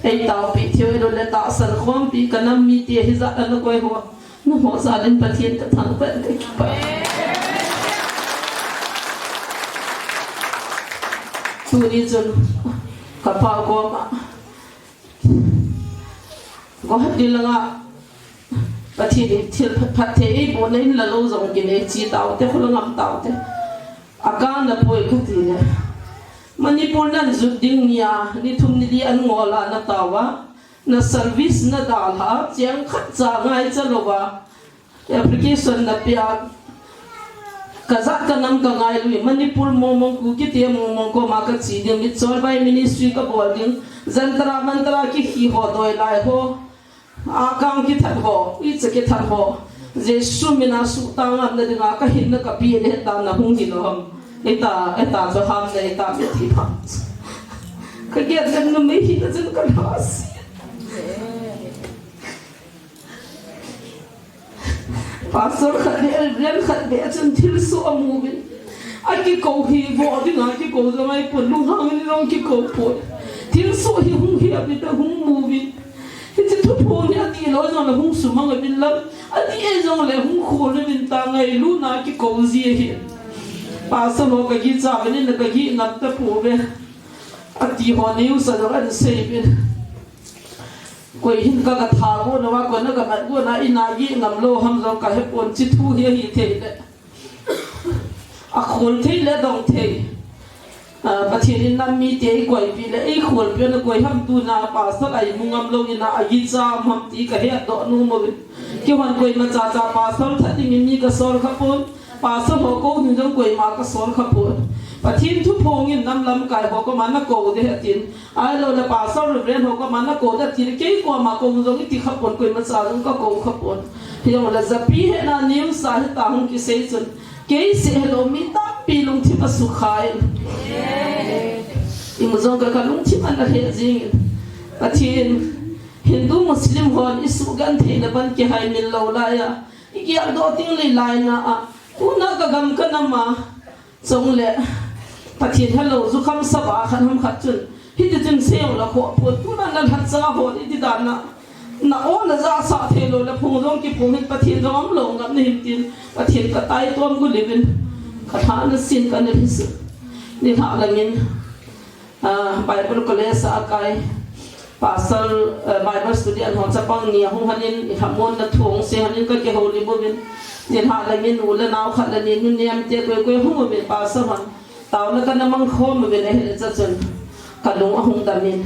Ei tao pi thiu ei lo le tahsan khompi ka nam mi ti hi ja ka na koi ho. Na ho ja din Pathian ka thang pen ka kipa. Tuni chun ka pa ko ma. Guwahati langa Pathian in thil phat, phatthei ei bohna in la lo jong kin ei chi tau te, khula ngam tau te. A ka na poi ka ti le. Manipur nan jut ding nia, ni thum ni li an ngol a na tau a. Na service na dalha, chiang khat cha ngai cha lo a. Application na pia, ka jat ka nam ka ngai lui, Manipur mong mong Kuki te mong mong koma ka chi ding, Mitchell by ministry ka bol ding, Jantar Mantar a ki hi ho doi lai ho, a kang ki that ho, i cha ki that ho, Jesu mina su ta ngam na dinga ka hin na ka pi le ta na hung hi lo ham. Eta, eta jo ham na eta me ti pha. Ka get dem no me hi na jen ka las. Pastor khat le, Reverend khat le, chun thil soh a mu vin. A kiko hi, vo ding a kiko jong ai pon, lunghang in jong kiko pon. Thil soh hi hung hi a bit a hung mu vin. Hiche thuphon hi a ti lo jong le hung sumang a vin lam. A ti e jong le hung khol a vin ta ngai lu na kiko ji hi. Pastor ho ka gi cha vin na ka gi ngam ta pu ve. A ti ho neu sa jong an sei vin. Koi hin ka, ka tha go na va, koi na ka mat go na, i na gi ngam lo ham jong ka he pon chi thu hi, hi thei le. A khol thei le dong thei. Ah, Pathian in nam mi te i koi pi le, i khol pi na koi ham tu na pastor ai mu ngam lo i na a gi cha ham ti ka he do nu mo. Ki hon koi ma cha cha pastor that ding mi ka sol kha pon. Pastor ho ko ding jong koi ma ka sol kha pon. Pathian thuphon in nam lam kai ho ko ma na ko de he tin. Ai lo le pastor reverend ho ko ma na ko da ti le kei ko ma ko jong i ti kha pon koi ma cha jong ka ko kha pon. Hi jong le japi he na niu sa he ta hung ki sei chun. Kei se he lo mi tampi lungthim a sukha in. I mu jong ka ka lungthim a na he jing in. Pathian Hindu Muslim hon i su gan thei na ban ki hai min lo la ya. I ki al do ting le lai na a. U na ka gam ka na ma. Chong le, Pathian hello, zu kham sa ba khat ham khat chun. Hiti chun seo la kho pon, tu na na lhat sa ho, hiti dan na. Na o na ja sa thei lo le phung jong ki phung hin Pathian jong am lo ngam ni hin tin. Pathian ka tai tuam gu livin. Ka tha na sin ka ni his. Ni ha la ngin. Ah, Bible College a kai, Pastor, eh, Bible Study an hon chapang ni ahung hanin, i hamon na thong se hanin ka ke holi bovin. Nin ha la min u le nau khat la nin nu niam te koi koi hung bovin Pastor hon. Tau na ka na mang khom bovin a hil cha chun. Ka lung ahung damin.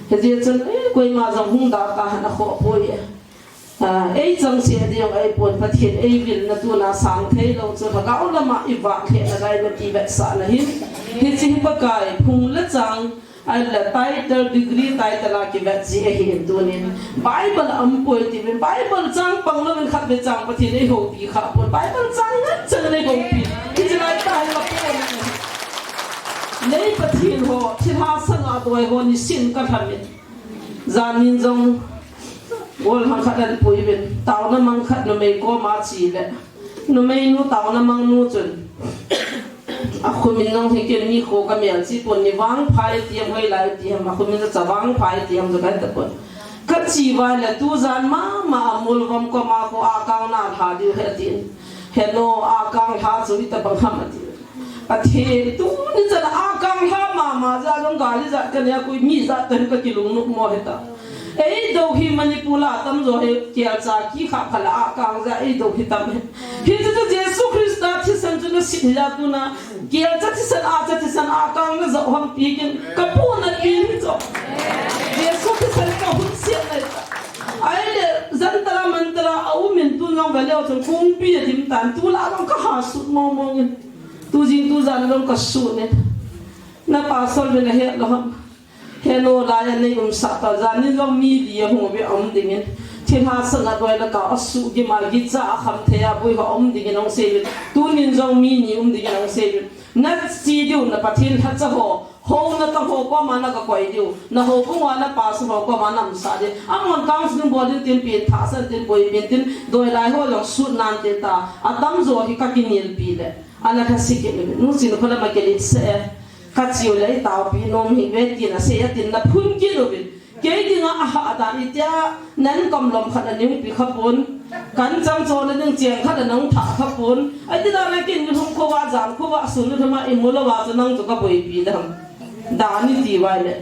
He je chun, eh, koi ma jong hung da ka hana kho poi e. Ah, ei chang se ding ei pon Pathian ei vil na tu na sang thei lo chu lhagao lama i vak he na gai na ti vetsah na hin. Hichi hi Pakai phung le chang, ai le title, degree title a kivet ji ahi in tunin. Bible am poi ti vin, Bible chang pang lo in khat ve chang Pathian ei ho pi kha pon. Bible chang ngan chang nei ho pi. Hichi lai tai la pon. Nei Pathian ho, thilha sanga doi ho ni sin ka thamin. Janin jong, gol hang khat an pui vin, tauna mang khat numei koma chi le. Numei nu tauna mang nu chun. A khumin jong hi ken mi kho ka mel chi pon ni vang phai tiam hoi lai tiam, a khumin cha vang phai tiam jo kai ta pon. Ka chi vai le tu jan mama a mul vom koma kho a kang na lha diu he tin. He no a kang lha chu i ta bang ham a ti. Pathen, tuni chan a kang lha mama ja jong gali ja ka nia koi mi ja ten ka kilung nuk mo heta. Ei do hi Manipur a tam jo he kial cha ki kha phala a kang ja ei do hi tam he. Hi chu chu Jesu Christa thisan chu na sin ja tu na kial cha thisan a cha thisan a kang na ja ham pi kin ka pu na pi hi cho. Jesu thisan ka hun sian na ta. Ai le jantara mantara a umin tu nong ga le Chun kongpi a dim tan, tu la jong ka ha sut mong mong in. Tu jing tu jan jong ka sut in. Na pastor vin a het lou ham. He no lai a nei um sa ta, jan nin jong mi li a hung ve um ding in. Thil hahsat na doi la ka a su gi ma gi cha a kham thei a bui ha um ding in ong sei vin. Tu nin jong mi ni um ding in ong sei vin. Na chi diu na Pathen lhacha ho, ho na ta ho koma na ka koi diu. Na ho kong wa na pastor ho koma na um sa diu. Amahon counseling bol in tin pi tha san tin boi pi tin doi lai ho jong sut nan tin ta. A tam jo hi ka ki nil pi le. Ana ka si ki ni. Nu sin ko la ma ke li se. Ka chiu le i tao pi nom hi ve tin a sei a tin na phun ki lo vin. Kei dinga a ha dan i tia nan kom lom khat a ning pi kha pun. Kan chang cho na ding chiang khat a nang tha kha pun. Ai ti dan a kin ni hum kho wa jan kho wa sun ni thama i mu lo wa chu nang chu ka boi pi dam. Dan i ti wai le.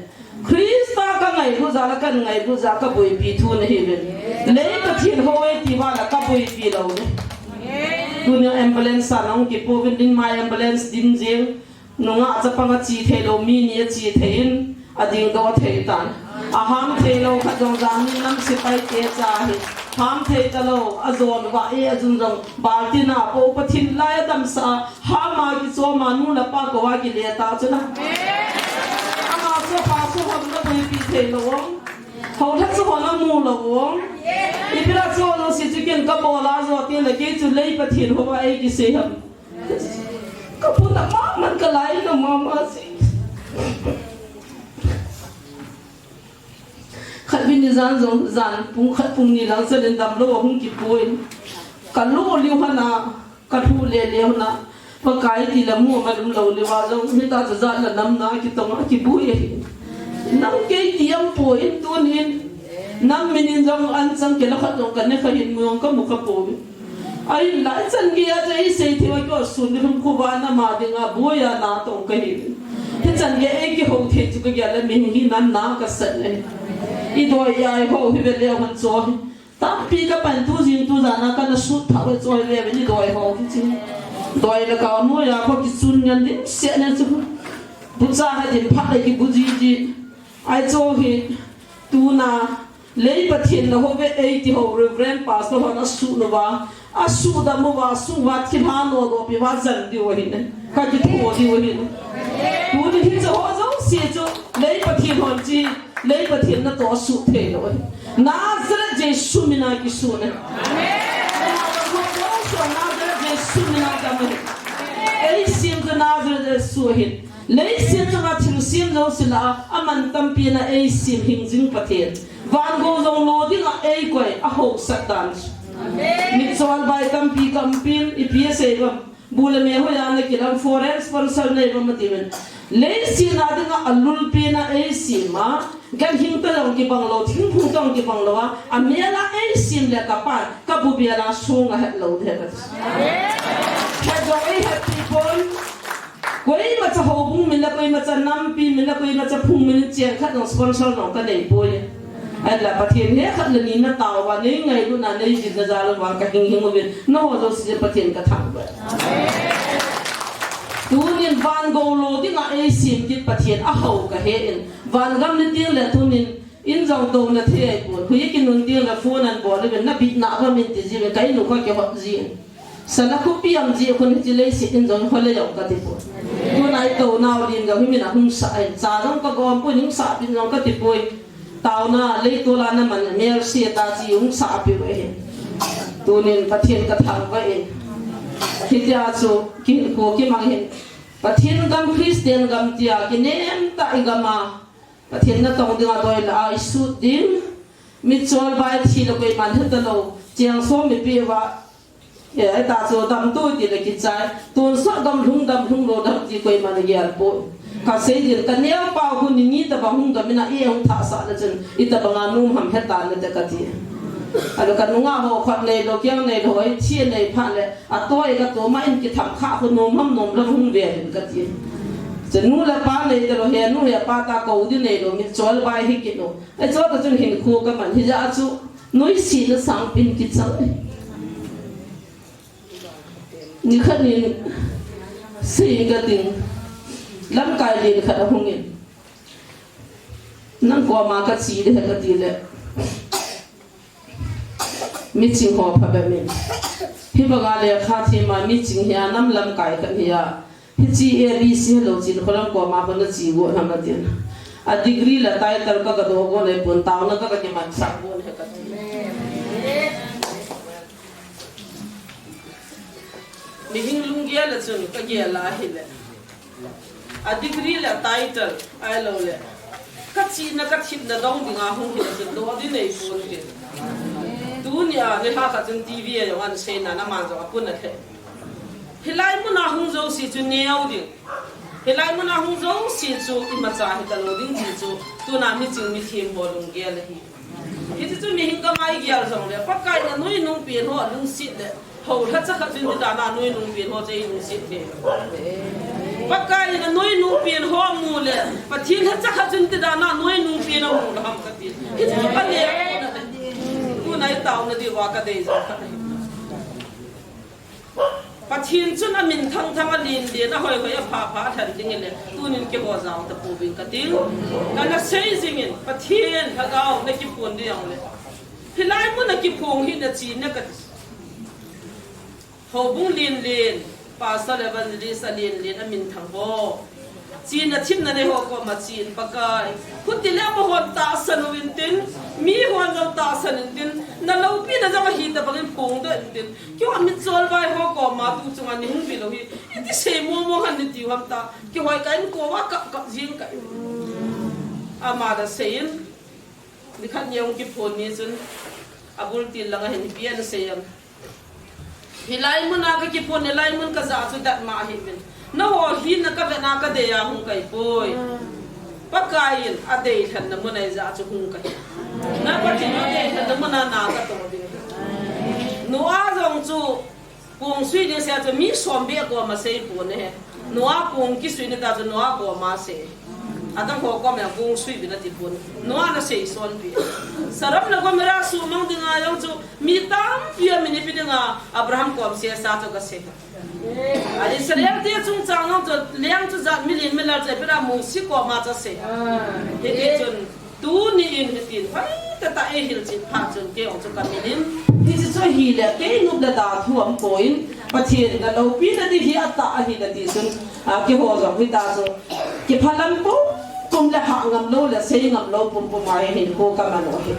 Krista ka ngai lu ja la kan ngai lu ja ka boi pi thu na hi vin. Lei Pathen ho ai ti wa la ka boi pi lo ni. Tunia ambulance a nang ki po vin din mai ambulance din jing. Nungah chapang a chi thei lou, mi ni a chi thei in, a ding doh thei tan. A ham thei lou khat jong jang nin nam sipai te cha hi. Ham thei ta lou, a jon va e a jun jong, baltin a po Pathen lai a damsa, ham a ki chom a nu le pa ko va ki le ta chu na. Ama chu pa chu ham na bui pi thei lou ong. Ho tha chu ho na mu lou ong. I pi la chu ho si chu kin ka bol a jo ti le kei chu lei Pathen ho va ei ki sei ham. Ka pu na ma man ka lai na ma ma si. Khat vin ni jan jong jan pung khat pung ni lang sa len dam lou hung ki poi. Ka lo liu hana, ka thu le le hana. Pakai ti la mu ma lum lou le wa jong mi ta cha ja la nam na ki tong a ki bui. Nam kei ti am poi tunin. Nam min in jong an chang ke la khat jong ka ne kha hin mu jong ka mu ka poi. Ai, lai chan gei a chu ei sei thei a kio sun ni hum khu va na ma ding a boi a na tong ka hi. Hi chan gei ei kihou thei chu ka gel a mi hi nan na ka san le. I doi ai ho hi ve le hon cho hi. Tampi ka pan tu jing tu jan a ka na sut pha ve cho hi ve ve ni doi ho hi chi. Doi la ka mo ya ko ki sun ngan dim se ne chu. Bu cha ha dim pha le ki bu ji ji. Ai cho hi tu na Lei Pathen na ho ve ei ti ho Reverend Pastor hon a su nu va, a su da mu va, su va thil ha no do pi va jan diu ahi ne. Ka ki tho diu ahi ne. Tuni hi cha ho jong si chu Lei Pathen hon chi, Lei Pathen na to su thei lou ahi. Nazareth Jesu mina ki su ne. Amen. Ho jong su Nazareth Jesu mina ka me. Ei sim chu Nazareth Jesu ahi. Leiset chunga thilsem jouse lah a, aman tampi na eisem hing jing Pathen. Van gou jong lo dinga eikoi a hausat dan chu. Amen. Mitchol bai tampi ka um pin, ipi asei uvem. Bu le me hoiya na kilam foreign sponsor nei uvem ati uvin. Leiset na dinga alulpi na eisem a, ganhing ta jong kibang lou, thingphung ta jong kibang lou a, amel a eisem le ka pa, ka bu bel a song ahet lou de ka ti. Amen. Het jong eihet pi pon. Koimacha houbung min le, koimacha nampi min le, koimacha phung min cheng khat jong sponsor jong ka nei poi. Ahinla Pathen he khat le ni na tao uva, nei ngailutna, nei jilna jal uva ka hing hing uvin. Nangho jouse Pathen ka thangvah e. Tunin van gou lo dinga eisem kit Pathen a hou ka he in. Van gam ni teng le tunin in jong touna thei ahipon. Hui kinun teng le phone an bol uvin, na bitna uvam in ti jiuvin, ka in u kha kihot jin. Sana khopi am ji khun hiche leiset in jong hol le jong ka ti poi. Tuna i tou nau din jong hi min a hung sah in. Cha jong ka gom poi, hung sah pin jong ka ti poi. Taona leitol a na man mel se ta chi hung sah pi ve hin. Tunin Pathen ka thangvah in. Hitia chu kihinkho kimang hin. Pathen gam Christian gam tia kinem tah i gam a. Pathen na tong dinga doi la a i sut ding. Mitchol bai thi le koiman heta lou. Cheng som mi pi va. E, ai ta chu dam tu ti le kichai. Tonsot dam lhung, dam lhung lou dam ti koiman a gel poi. Ka sei din ka neo pa hun ni ni tabang hung dam in a i hung thah sah le chun. I tabang a nom ham heta le te ka ti. Ahile ka nunga ho khat nei lou, kiang nei lou, ai thi nei pha le. A toi ka to ma in kitham kha ko nom ham nom lam hung ve hin ka ti. Che nu le pa nei te lou he, nu he pa ta ko di nei lou, mitchol bai hi ki lou. Ai cho ta chun hinkho ka man hi ja chu, noise na sang pin ki chang. Ni khat nin, sei ka ding, lamkai len khat a hung in. Nang koma ka chi de ka ti le. Miching ho phabep in. Hibanga lekha thema miching hi a nam lamkai khat hi a. Hiche A B C helou chin kholam koma hon nache go ham atin. A degree le title kagadoh go naipon, taona ka kakimansah go nahi kati. Mihing lunggel a chun kagel a hile. A degree le title, ahilouleh kachihna kathemna dong dinga hung hile chun doh ding neipon tin. Tunia nilhah khat chun T V a jong ahin seina, aman jong apun alheh. Hilai muna hung jouse chu neo ding. Hilai muna hung jouse chu imacha hitalou ding ti chu tuna miching mithem ho lunggel ahi. Hiti chu mihing kama igel jongle, Pakai in anoinung pen ho alungset le, hou lhacha khat chun ti dan a anoinung pen ho chu eilungset thei. Pakai in anoinung pen ho amu le, Pathen lhacha khat chun ti dan a anoinung pen amu lou ham kati. Hiti chu kale. Tuna itaona diuva kadei jong khat ahi. Pathen chun amin thangthang, alen len, ahoihoi, aphapha alhen ding ahile, tunin keiho jao tapouvin kati. Kana sei jingin, Pathen Lhagao nakiphong ding jongle, hilai muna kiphong hi nachena kati. Houbung len len, pastor, evangelist alen len, amin thang ho. Chena themna nei ho koma chen, Pakai. Hiti le amahon tahsan uvin tin, mihon jong tahsan in tin, naloupina jong ahi tabang in phongdoh in tin. Keiho mitchol vai ho koma tuchunga neihung vilou hi, iti sei mong mong ham nati u ham ta. Keiho ka inko uva kap kap jing kahi. Ama da sei in, nikhat ni ahung kiphong ni chun, abul til langa hin ipi ana sei em. Hilai muna kakiphong, hilai mun kajah chu datmo ahiuvin. Nangho hinna kavetna kadei a hung kahipoi. Pakai in adeilhenna muna ijah chu hung kahi. Na Pathen adeilhenna muna na katoh ding. Noah jong chu kong sui ding asei a chu mi som beh koma seipon ahi. Noah kong kisui ni ta chu Noah koma sei. Adang ho koma kong sui uvin atipon. Noah in asei sonpi. Sodom le Gomorrah sumang dinga jong chu mi tampi amin ipi dinga Abraham kom seisa chu kasei. A Israel te chungchang jong chu leng chu jat milen milal chu ipi dinga Mose koma chu asei. Hiti chun tuni in hitin hoitah tah eihil chet phat chun kei jong chu kamin in, hiche chu ahile kei nop le da thu aumpoi, Pathen naloupina ding hi atah ahi nati chun, a, keiho jong hitia chu kiphalam pumpum le hah ngamlou le sei ngamlou pumpum a hinkho kaman u ahi.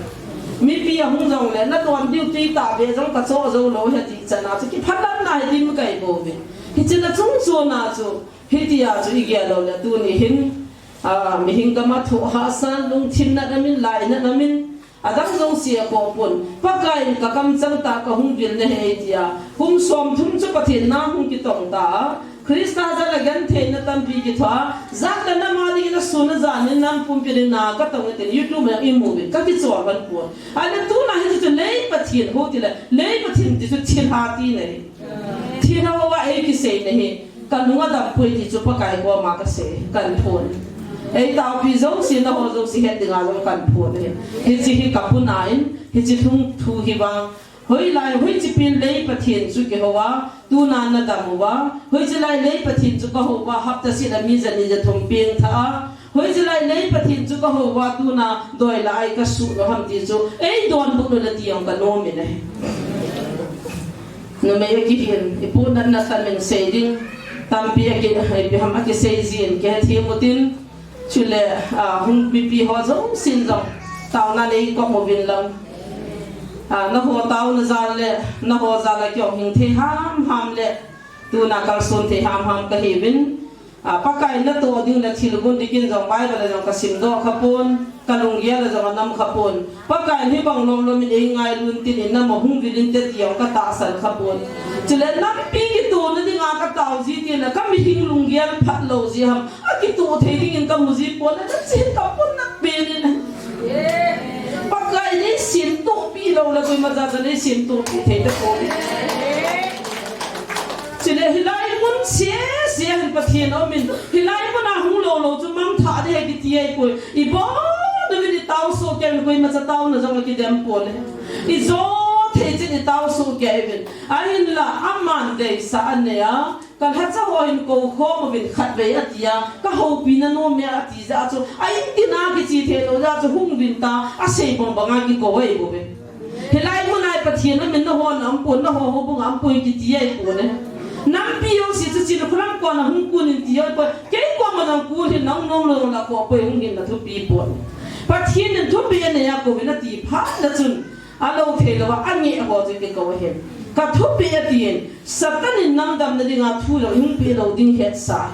Mipi ahung jongle nadon diu twi tahbeh jong kachoh joulou ahi ti chana chu kiphalamna hi dim kahi bouve. Hiche na chungchona chu hitia chu igel lou le tuni hin A, mihing kama thoh hahsa, lungthim natna min, lainatna min, adang jouse apoh pon. Pakai in kakamchang tah kahung vil nahi tia. Kum somthum chu Pathen na hung kitong ta a. Christa jal a gentheina tampi kithoa. Jat le nam a dingin asun ajan in nam pumpi dingin na katong e tin YouTube a imu uvin kakichol lhon pon. Ahile tuna hiche chu lei Pathen hou tile, lei Pathen ti chu thilha tina ahi. Thilha hou a eikisei nahi. Kalung adam poi ti chu Pakai koma kasei, kahin phon. Eitaopi jouse, nangho jouse het dinga jong kahin phon ahi. Hiche hi kapuna in, hiche lhung thu hi vang. Hoilai, hoiche pin lei Pathen chu kihou a, tuna nadam uva. Hoiche lai lei Pathen chu kahou uva, hapta seh a mi jani jathum pengtha a. Hoiche lai lei Pathen chu kahou uva tuna doi la a eikasuh lou ham ti chu eidonbut lou le ti jong kanom in ahi. Numei akihin, ipu natna tah in sei ding, tampi aki, ipi ham akisei jin, kihethem utin, chule, a, hung mipi ho jousen jong, taona nei kop uvin lang. A, nangho taona jal le, nangho jal a kei jong hing thei hamham le, tuna kalson thei hamham kahiuvin, A, Pakai natoh ding le thilgon dingin jong Bible a jong kasimdoh khapon, kalunggel a jong anam khapon. Pakai in hibang lomlom in eingailu intin, inam a hung vil inte ti jong katahsan khapon. Chule nampi kitona dinga katao ji tile, kamihing lunggel phatlou ji ham, akitoh thei dingin kamu ji pon, nachin kapon na pen in. Pakai in eisemtohpi lou le koima jat jong eisemtohpi thei tapon. Chule hilai mun sese hin Pathen aumin, hilai muna hung lou lou chu mangthah ding ahi kiti ahipoi. Ibon uvin itao soh kei uvin, koimacha taona jong akidem pon ahi. Ijo thei chet itao soh kei uvin. Ahinla aman deisah anei a, kalhacha ho hin kou khom uvin khatvei ati a, kahoupina nom e ati jeh a chu, a in tin a kiche thei lou jeh a chu hung uvin ta, asei bang banga kikou ahibouve. Hilai muna Pathen amin nahon aum pon, naho houbung aum pon kiti ahipon e. Nampi jouse chu Chinkholam kona hung kun in ti ahipoi. Kei koma nang kun hin nang nom lou la ko poi, hung hin na thupi pon. Pathen in thupeh anei a kouvin ati phat na chun, alou thei louva angeh ho chu kikou ahin. Ka thupeh atin, Satan in nam damna dinga thu jong hung peh lou ding hetsa.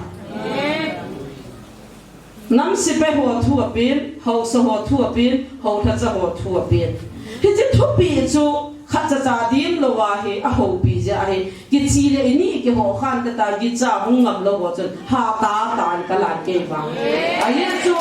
Nam sepai ho thu apen, haosa ho thu apen, haolhacha ho thu apen. Hiche thupeh chu khatcha cha din louva hi ahoupi jeh ahi. Kiche le ini kiho khan kata, gicha hung ngam lou ho chun hatah tah in kalan kei vang. Ajeh chu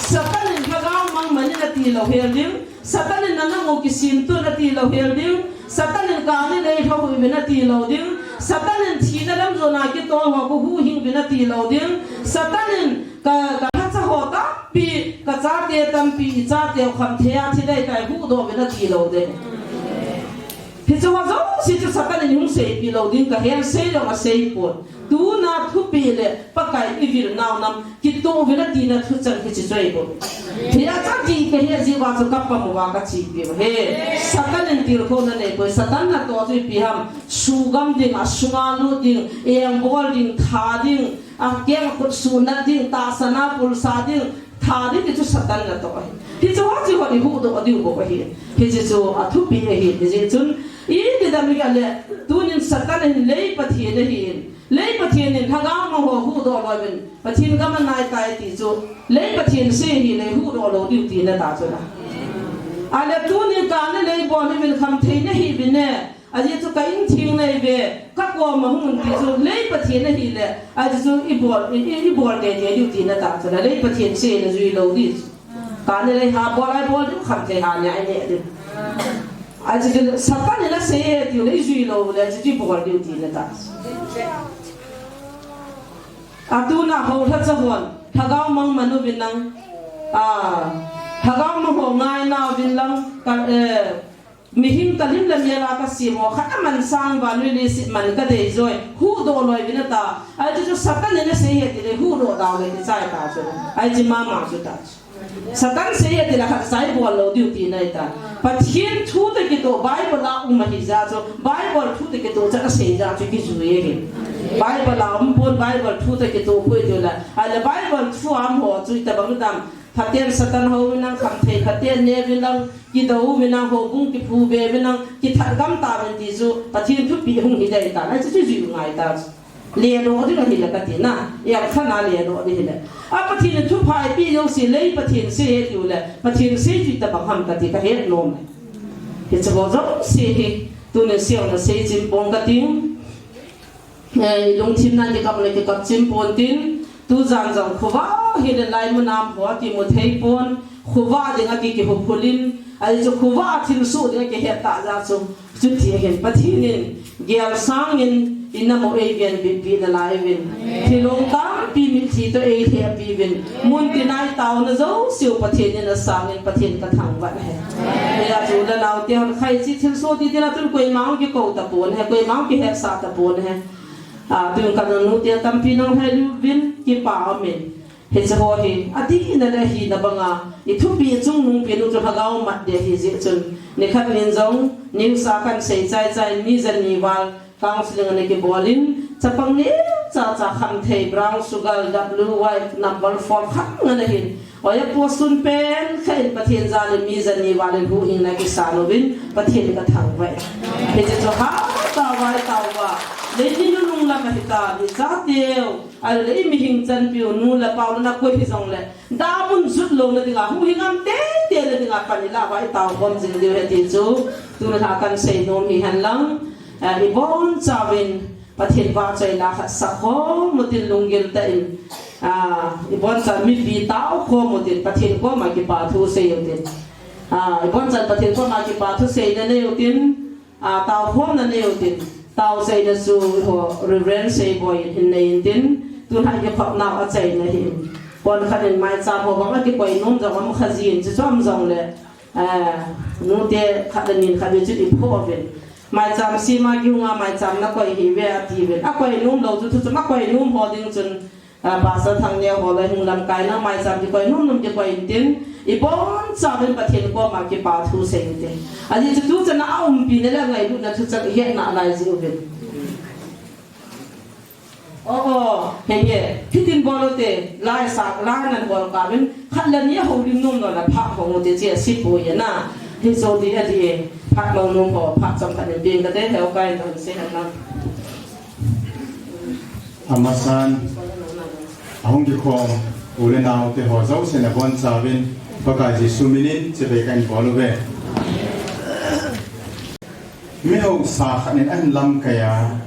Satan in lhagao mangman in ati lou hel ding. Satan in nana mu kisim tun ati lou hel ding. Satan in kani lei lhohui vin ati lou ding. Satan in thina lam jona kitol ho khu huhhing vin ati lou ding. Satan in ka, ka lhacha ho tampi, ka chate tampi, i chate u khamthei a thi dai tai huhdoh vin ati lou ding. Hiche ho jouse chu Satan in hung seipeh lou ding, ka hensei jong asei pon. Tuna thupeh le Pakai i vil nau nam kitoh uvin atina thuchang hiche chu ahibou. Thei a chang ti kahe jeh uva chu kapam uva kachepi uve. Satan in tilkhouna nei poi, Satan natoh chu ipi ham, sugam ding, asunga lut ding, engbol ding, tha ding, akeng akhut sunat ding, tahsan a pulsa ding, tha ding ti chu Satan natoh ahi. Hiche ho chu ho i huhdoh diu bou ahi. Hiche chu athupeh ahi, hijeh chun iti dam i le, tunin Satan in lei pathen ahin. Lei pathen in lhagao mang ho huhdoh lou vin, Pathen gam anai tai ti chu, lei pathen sei hile huhdoh lou diu tina ta chu la. Ale tunin kani lei bol hih uvin, khamthei nahi uvin e. Ajeh chu ka in theng nahi uve, ka koma hung un ti chu, lei pathen ahile, ajeh chu i bol, i, i, i bol teitei diu tina ta chu la, lei pathen sei le jui lou di chu. Kani lei ha bol ai bol diu, khamthei ha neh ai neh diu. Ajeh chu Satan in asei e tiu le i jui lou le, ajeh chu i bol diu tina ta. Atuna haolhacha hon, lhagao mang man uvin lang, a, lhagao mang ho ngaina uvin lang, ka, eh, Mihem kalim le mel a kasem ho khat aman sang uva, nuilesih man kadei joi. Huhdoh lou vin ata. Ajeh chu Satan in asei e tile huhdoh dau le kichai ta chu. Ajeh mama chu ta chu. Satan sei e tile khat cha i bol lou diu tina ahi ta. Pathen thu toh kitoh Bible a um ahi jeh chu. Bible thu toh kitoh cha asei jeh chu kijui ahi. Bible a um pon Bible thu toh kitoh poi tile. Ale Bible thu a um ho chu itobang dam. Phaten Satan hou vin lang, khamthei phaten ne vin lang, kidou vin lang, houbung kiphu ve vin lang, kithat gam ta vin ti chu, Pathen thupeh hung hi dei ta, na chu chu jui ngai ta chu. Ledoh ding ahi le kati na, eng khat na ledoh ding ahi le. A Pathen in thupha eipeh jouse lei Pathen sei e tiu le, Pathen sei chu itobang ham kati kahet nom e. Hiche ho jouse hi, tunin seina sei chim pong kating. Eh, lungthim nan kikap le kikap chim pon tin, tujan jong khovah hile laimun a um ho kimu thei pon, khovah ding a ki, kihuphul in, ajeh chu khovah a thilsoh ding a kihet tah jeh chu, chuti ahin Pathen in, gel sangin, i nam u eiven bit bit nalai uvin. Thilong tampi mitlhi toh eilhep pi uvin. Mun tin a i taona jouse u Pathen in asang in Pathen kathangvah e. Hijeh chun u le nao te hon khaichi thilsoh ti ding a tun koima hung kikou tapon ahi, koima hung kihetsah tapon ahi. A, tun ka nanu te tampi nang hel uvin kipa umin. Hiche ho hi, adih na le hina banga, i thupeh chungnung pen u chu lhagao mat ding ahi jeh chun. Nikhat nin jong, news a kan sei chai chai, mi jani val, counseling ana kibol in, chapang neocha cha khamthei, brown sugar, W Y, number four, khat ngan ahin. Oya post un pen kha in Pathen jal in mi jani val in huhhingna kisan uvin Pathen kathangvah e. Hiche chu hatah a vai tah uva. Lei ni nunung lam ahi ta, i chateu. Ahile i mihem chanpiu nu le pau le na koi hijongle. Damun jut louna dinga, huhhing ngam teitei na dinga pan i lah uva i taokhom jing diu ahi ti chu. Tuni lha kan seinom hi hen lang. Eh, i bonchauvin Pathen vahchoi la khat sakhom utin lunggil tah in, ah, i boncha mipi taokhom utin Pathen koma kipa thu sei utin. Ah, i boncha Pathen koma kipa thu seina nei utin, ah, taokhomna nei utin. Taoseina chu ho Reverend Seiboi in hin nei intin, tun hai kikhopnau achaina ahin. Pon khat in maicham ho bang akikoi nom jong um kha jin, chuchu um jongle, ah, nute khat le ni khat le chu i pho uvin. Maicham sima kihunga maicham na koi hih uve ati uvin. Akoi nom lou chu thu chu akoi nom ho ding chun, Ah, Pastor Thangneo ho le hung lamkai na maicham kikoi, nom nom kikoi intin, ibonchauvin Pathen koma kipa thu sei inte. Ajeh chu tuchan a umpi na le ngailutna thucheng ihet nalai jiuvin. Oh, oh, henge, hitin bol ute, lai sa, lai nan bol kauvin, khat le ni houlim nom lou le phat hong ute, che si pu ye na, hi so di a di, phat mong nom ho, phat chom khat in ping kate, heu kai don se han na. Amasan, ahung kikhom u le nao te ho jouse nabonchauvin, Pakai Jesu minin, chibai kahin bol uve. Mi hausa khat in ahin lamkai a,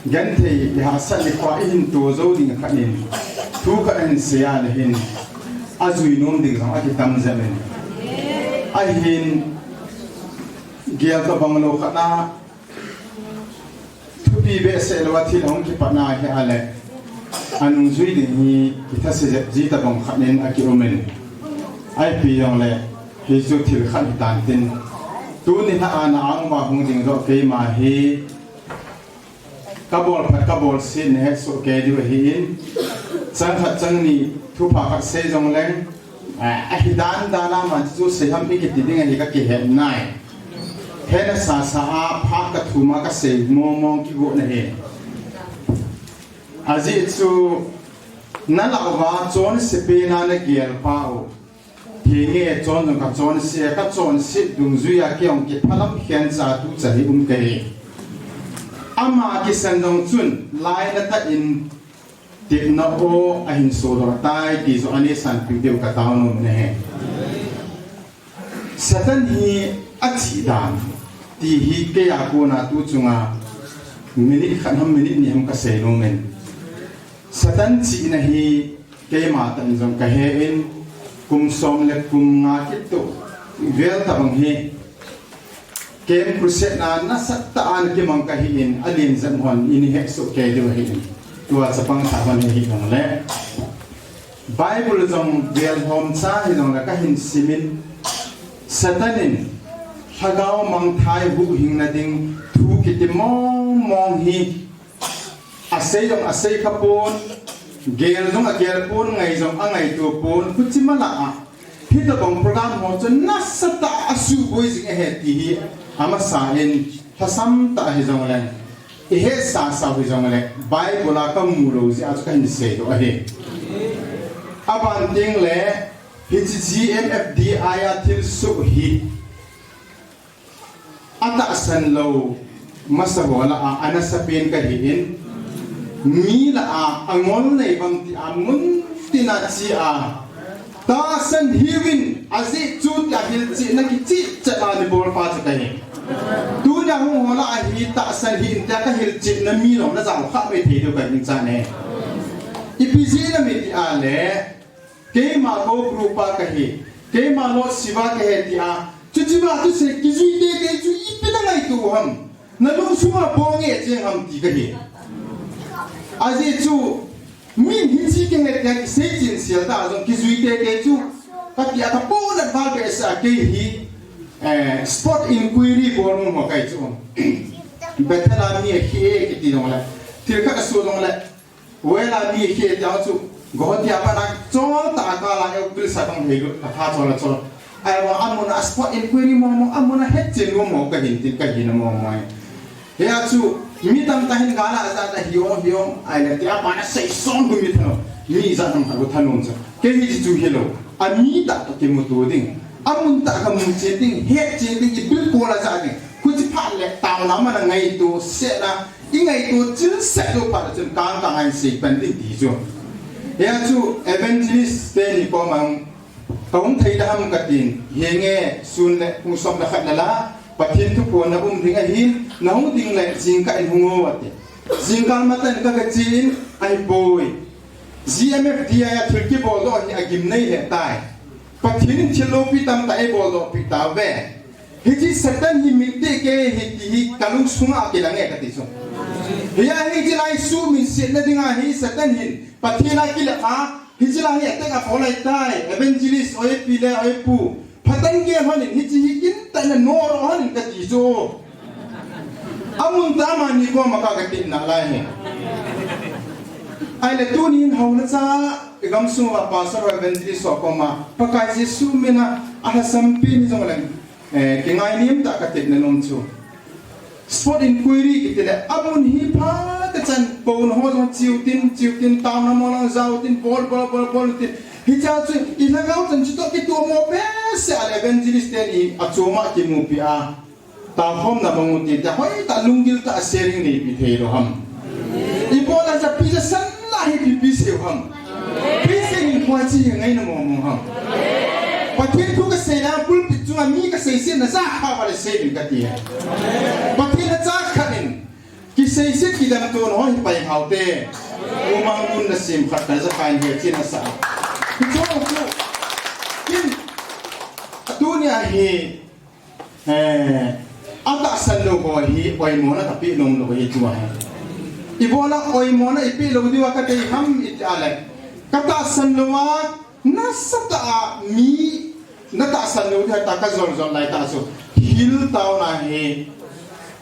genthei, ihahsat nikho a ihin to jou ding khat in, thu khat ahin sei a le hin, ajui nom ding jong akitam jep in. Ahin, gel tobang lou khat a, thupi behseh lou a thil ahung kipat na hi a le, anungjui ding hi kithase jep ji tobang khat in akium in. Ipi jong le, hichu thil khat hitan tin. Tuni lha a na angma hung ding joh keima hi, kabol phat kabol set nahet soh kei diu ahin. Chang khat chang ni thupha khat sei jong leng, a, ahi dan dan a man chu sei ham ikiti ding ahi kakihet nai. Hena sasa a phat kathum a kasei mong mong kigo nahi. Ajeh chu nalah uva chonse pen a nagel pa u. Henge chon jong kachonse, kachonse dungjui a kei jong kiphalam khen cha tuchan hi um kahi. Ama kisan jong chun lainatah in tepna o ahin sodoh tai ti jong aneisanpeh diu katao nom in ahi. Satan hi achi dan ti hi kei a kona tu chunga minute khat ham minute ni ham kasei nom in. Satan chihna hi keima tah in jong kahe in, kum som le kum nga kit vel tobang hi Camp Crusade na nasatah a ana kimang kahi in, alen jep hon in ihet soh kei diu ahi in. Tua chapang tah hon hi hijong le, Bible jong vel lhomcha hijong le kahin sim in, Satan in lhagao mangthai huhhingna ding thu kiti mong mong hi asei jong asei kha pon, gel jong agel pon, ngai jong angaito pon, khuchi mala a hitobang program ho chu nasatah a asuboi jing ahi ti hi amasa in lhasam tah hijong le, ihet sasa hijong le, Bible a kamu lou jeh a chu kahin seidoh ahi. Aban teng le, hiche G M F D I a thilsoh hi atahsan lou masa ho lah a, anasa pen kahi in, mi lah a, angol nei bang ti a, mun tin a che a, tahsan hiuvin, ajeh chu tia hilchetna kicheh chet a nabol pa chu kahi. Tunia hung ho lah a hi tahsan hih in tia kahilchetna mi jong najao kha mai thei diu kahin chan e. Ipi jeh ham iti a le, keima kou group a kahi, keima Lord Shiva kahi tia, chuche ba chu sei kijui teitei chu ipi nangaito u ham, nalung sunga bol nge cheng ham ti kahi. Ajeh chu, min hiche kahi tia kisei chen sel ta jong kijui teitei chu, kati a kapohnat val behseh a kei hi, eh, spot inquiry bol nom ho kahi chu. Bethel a mi ahi e kiti jong le, thil khat asoh jong le, Well a mi ahi tia chu, Guwahati a pat a chol tah a kal a eu pil sa bang hei lut, atha chol a chol. Ahivang amun a spot inquiry mo mo, amun a hetchen mo mo kahin tin kahin mo mo e. Hia chu, mi tamtah hin gal a jat a hi o, hi o, ahile tia pat a sei son gu mi thanom, mi ijat ham khat gu thanom chu. Kei hi chu hilou, ami tah toh kimuto ding, amun tah kamu chen ding, hetchen ding, ibilkol a jat ding. Khuchi phat le, taona man a ngaito seh na, ingaito chil seh lou phat chun kang kang a hin sei pan ding ti chu. Hia chu evangelist teni koma kahung thei da ham katin, henge sun le kum som le khat le la, Pathen thuphonna um ding ahin, nahung ding le jingkah in hung o ati. Jingkah matah in kaga che in, ahipoi. G M F D I a thil kibol doh hi agim nei lheh tai. Pathen in thil loupi tamtah eiboldoh peh tauve. Hiche Satan hi min teh kei hi ti hi kalung sunga kilang e kati chu. Hia hiche lai suhminsetna dinga hi Satan hin Pathen a kilep a, hiche lai hi attack abol ahitai, evangelist, oipi le oipu. Phatah in gel hon in, hiche hi gimtah in nanodoh hon in kati chu. Amun tah a amani koma ka, katepna lai hi. Ahile tunin houna cha, i gamsung uva Pastor ho Evangelist ho koma, Pakai Jesu mina, alhasampi ni jongleng, eh, kingainem tah katepna nom chu. Spot inquiry kiti le, amun hi phat tah chan, pon ho jong chiu tin, chiu tin, taona mo lang jao tin, bol, bol, bol, bol tin. Hicha chu, i lhagao chan chu toh kitomo behseh a le Evangelist teni, achom a kimupi a. Taokhomna bang u ti, tia hoitah lunggil tah a sharing neipi thei lou ham. Ibola japi jasan la hi ipi sei u ham. Ipi sei in koi chi hi ngaina mong mong ham. Pathen thu kaseina pulpit chunga mi kaseisetna jakha uva le sei in kati. Pathen a jakha in. Kiseiset kidemtona ho hi pai hao te. Umang un na sim khat ka jakha in he chin asa. Kicho chu. Kin. Tunia hi. Eh, atahsan lou ho hi oimona kapeh nom lou hi tua hi. Ibola oimona ipeh lou diuva kadei ham iti a le. Katahsan lou a, nasatah a mi, natahsan lou diu tah kajol jol lai tah chu. Hil taona hi,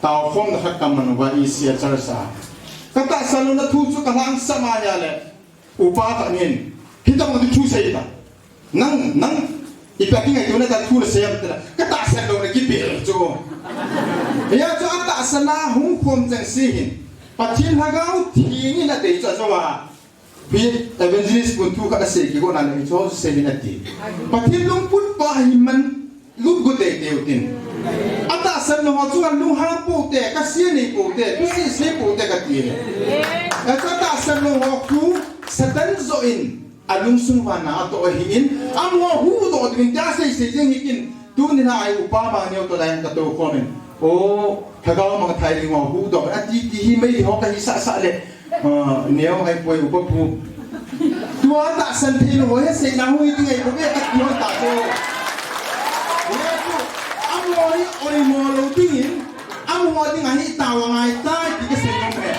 taokhomna khat kaman uva E C A church a. Katahsan louna thu chu kalhangsam a hia le. Upa khat in, hitabang thu sei ta. Nang, nang, ipi a kingaitona tah thu nasei am tila. Katahsan louna kipel chu. Hia chu atahsan a hung khom chengse hin. Pathen Lhagao Theng in adei chu ajou a. Hi evangelist pun thu khat asei kigona le hichu sei hin ati. Pathen lungput pa hi man Lut gu teitei u tin. Atahsan lou ho chu alunghang pou te, kasia nei pou te, tusih sei pou te kati. Achu atahsan lou ho khu Satan joh in alungsung uva na atoh ahin, amaho huhdoh ding in tia sei sei jeng hi kin. Tuni na a upa ma neo toh lai in katou khom in. O, Lhagao mang thai ding ho huhdoh ati ti hi mei ho kahi sah sah le. Ah, neo ahipoi upa pu. Tua tahsan thei lou ho hi seina hung hi ding ahipoi ve kati hon ta chu. Ve chu, amaho hi oimo lou ding in, amaho ding ahi tao angai tai ti kasei nom e.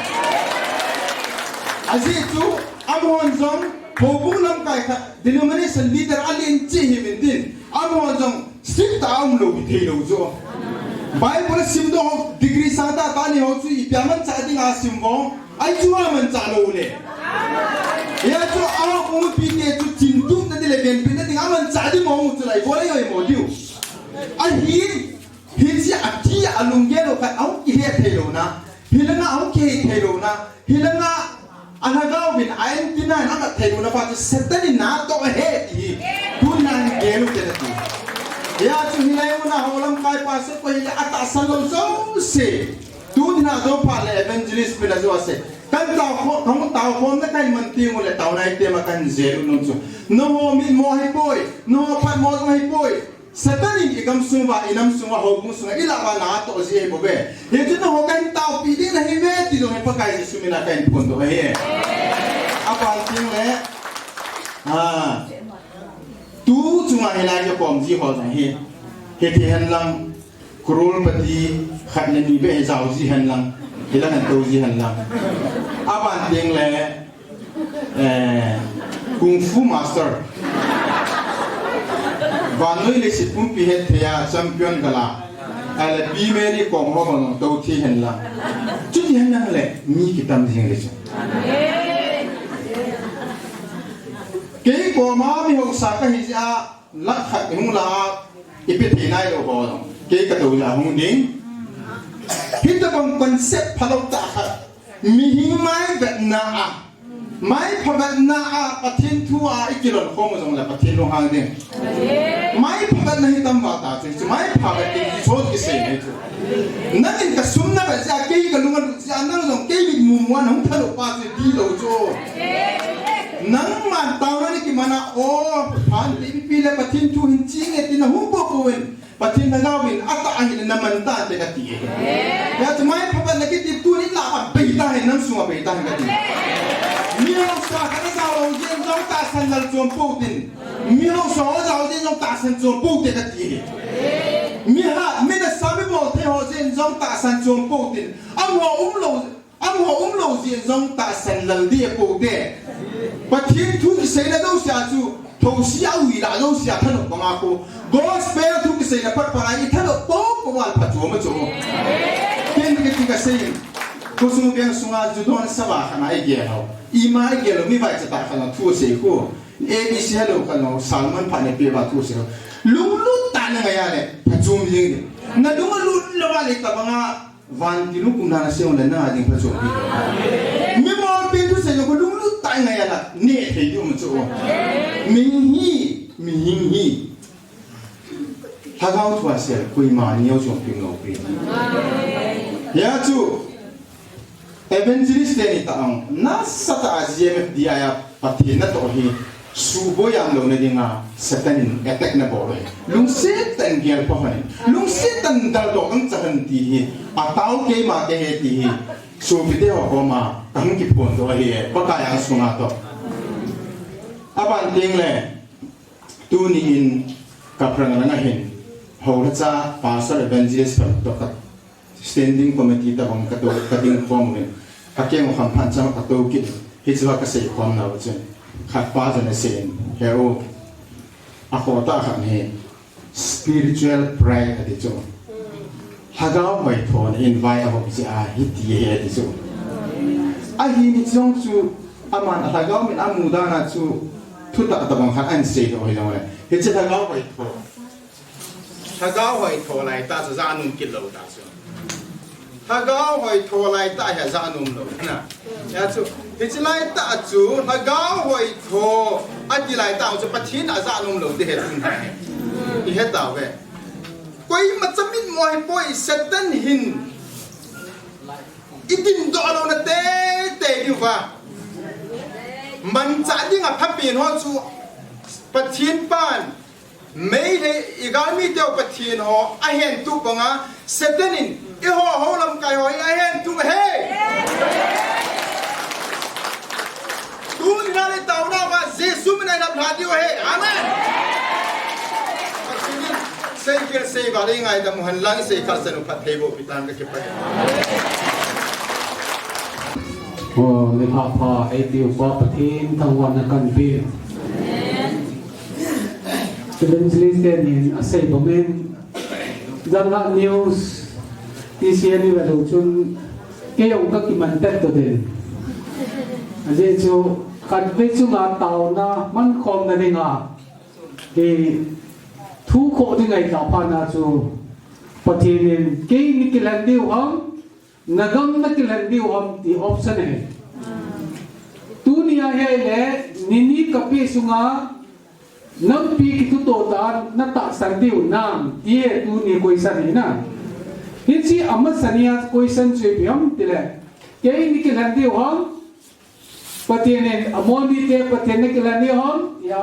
Ajeh chu, amahon jong, houbung lamkai khat, denomination leader alen cheh hi min tin, amahon jong, Sim tah a um lou, thei lou chu. Bible a sim doh ho, degree sang tah tah nei ho chu, ipi a manchah ding a sim vong. Ahi chu a manchah lou le. Hia chu a umpi te chu chingtupna ding le venpina ding a manchah ding mo chu lai, bol ei oi mo diu. Ahi, hiche a ti a lunggel lou khat, a hung kihe thei louna. Hilanga a hung kihe thei louna. Hilanga A Lhagao vin a antenna in amat thei louna pa chu Satan in natoh ahi ti hi. Tun nang gel u te nati. Hia chu hilai muna ho lamkai pa se ko hile atahsan lou jouse. Tun na jo pa le evangelist pina jouse. Kan tao kho, kan tao khom na kan man ti mu le tao nai te ma kan jel u nun chu. Nangho mitmo ahipoi, nangho phatmo jong ahipoi. Satan in i gamsung uva, i namsung uva, houbung sunga, i lah uva natoh ji ahi bouve. Hichu nangho kahin taopi ding nahi uve, ti jong hi Pakai Jesu mina kahin phondoh ahi. Aban teng le, ah, tu chunga hilai kakom ji ho jong hi. Hiti hen lang, crorepati khat le ni beh hi jao ji hen lang, hilang hen tou ji hen lang. Aban teng le, Eh, Kung Fu Master. Vannoi leiset pumpi hetthei a champion gala. Ahile Pi Mary kom ho bang tou thei hen lang. Chuti hen lang le mi kitam jing le chu. Kei koma mi hausa kahi jeh a lakh khat hung la a ipi thei nai lou ho. Kei katou jeh a hung ding. Hitabang concept phalou tah khat. Mihem mai vetna a, mai pha vetna a, Pathen thu a i kilon khom u jong le Pathen lunghang ding. Mai pha vetna hi tam va ta chu, chu mai pha vet ding hi chon kisei nei chu. Nangin ka sum na vet jeh a, kei ka lung a lut jeh a, nang jong kei mit mum muan hung thalou pa chu ti lou chu. Nangman taona ni kiman a, o, phan ti pi le Pathen thu hin chi nge ti na hung po po in. Pathen Lhagao in atah ahile naman tante kati. Hia chu mai pha vetna kiti tunin lah a bei tahen, nam sunga bei tahen kati. Mi hausa khat a jao ho jeh in jong tahsan lal chom pou tin. Mi hausa ho jao jeh in jong tahsan chom pou te kati. Mi hat, mi nasa, mi bol thei ho jeh in jong tahsan chom pou tin. Amaho umlou Amaho umlou jeh in jong tahsan lal ding apou te. Pathen thu kiseina jouse a chu, thousia uilah jouse a thanop banga khu. Gospel thu kiseina phat banga i thanop pou pou val phat chu ma chu. Ken kati kasei in. Khosung veng sunga ju don sava khat na igel ho. Ima igel ho, mi vaicha tah khat na thu sei khu. A B C hello khat na, sermon phat na pe va thu sei ho. Lunglut tah na ngai a le, phachom jing ding. Na lung lut lou va le tabang a, vantil lungkum dan a sei ho le na ding phachom ding. Mi mol pen thu sei ho lunglut tah ngai a la, ne thei ding um chu. Mi hi, mihing hi. Lhagao thu a sei, koima neo chom ping lou pi. Hia chu, evangelist te ni ta ang, nasatah a G M F D I a Pathen natoh hi, suboi jam louna dinga, Satan in attack na bol hi. Lungset tah in gel pha hon, lungset tah in daldoh kang cha hon ti hi, atao keima te he ti hi, sopite ho koma, kahung kiphondoh ahi, Pakai angsunga toh. Aban teng le, Tuni in ka phrang langa hin, houlacha pastor evangelist phat toh ka standing committee tabang ka to, ka ding khom uvin. Ka keng u kham phat chang ka to kit. Hichea ka sei khom nau chun. Khat pa chun asei in, he u, akhoh tah khat hi spiritual pride ati chu. Lhagao hoithona in vai ahop jeh a hiti ahi ati chu. Ahi ni jong chu aman alhagao min amu dan a chu thutah tabang khat ahin seidoh hi jong le. Hiche lhagao hoitho. Lhagao hoitho lai tah chu ja anom kit lou tah chu. Lhagao hoitho lai tah hi ja anom lou na. Hia chu, hiche lai tah chu, lhagao hoitho, ati lai tah chu Pathen a ja anom lou ti he tun he. I he tauve. Koima cha mitmo ahipoi Satan hin. I dindoh louna teitei diuva. Manchah dinga phapen ho chu Pathen pan. Meitei i galmi teu Pathen ho ahen tup banga Satan in eiho ho lamkai ho hi ahen tup ahi. Tuni a le taona a Jesu min a i lhaplha diu ahi. Amen. Pathen in seikhel seival i ngaidam u hen lang i seikhel chan u phattheiboh pi tan ka kipah e. O, lekha pha eipeh u pa Pathen thangvahna kahin pe. Evangelist tenin asei bangin, Janlhah news, T C N i vet u chun, kei jong ka kiman tet to den. Ajeh chu, khatvei chunga taona mankhomna dinga, i thu khoh ding ahi tah phat na chu, Pathen in, keini kilhen diu ham, nagam na kilhen diu ham ti option ahi. Tuni a hi ahile, nini kapeh sunga, nampi kithuto tah a natahsan diu nam, ti hi tuni question hi na. Hiche amasa nia question chu ipi ham tile, keini kilhen diu ham, Pathen in, amol mite Pathen na kilhen diu ham, tia,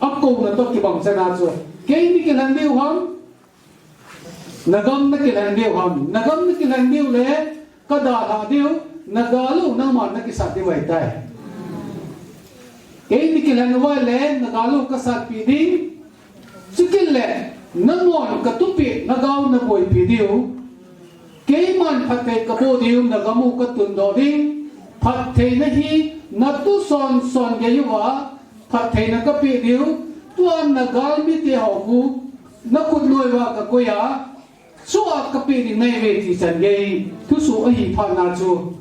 akouna toh kibang chan a chu, keini kilhen diu ham, nagam na kilhen diu ham, nagam na kilhen diu le, kadalhah diu, nagal u nangman nakisat diu ahitai. Keini kilhen uva le, nagal u kasatpi ding, chukit le, nanghon katupeh, nagal u naboipi diu. Keiman phatthei kaboh diu, nagam u katundoh ding, phattheina hi, natu son son gei uva, phattheina kapeh diu, tua nagalmite ho khu, nakhut noiya kakoi a, chua kapeh ding nahiuve ti chan gei, thusoh ahi phat na chu,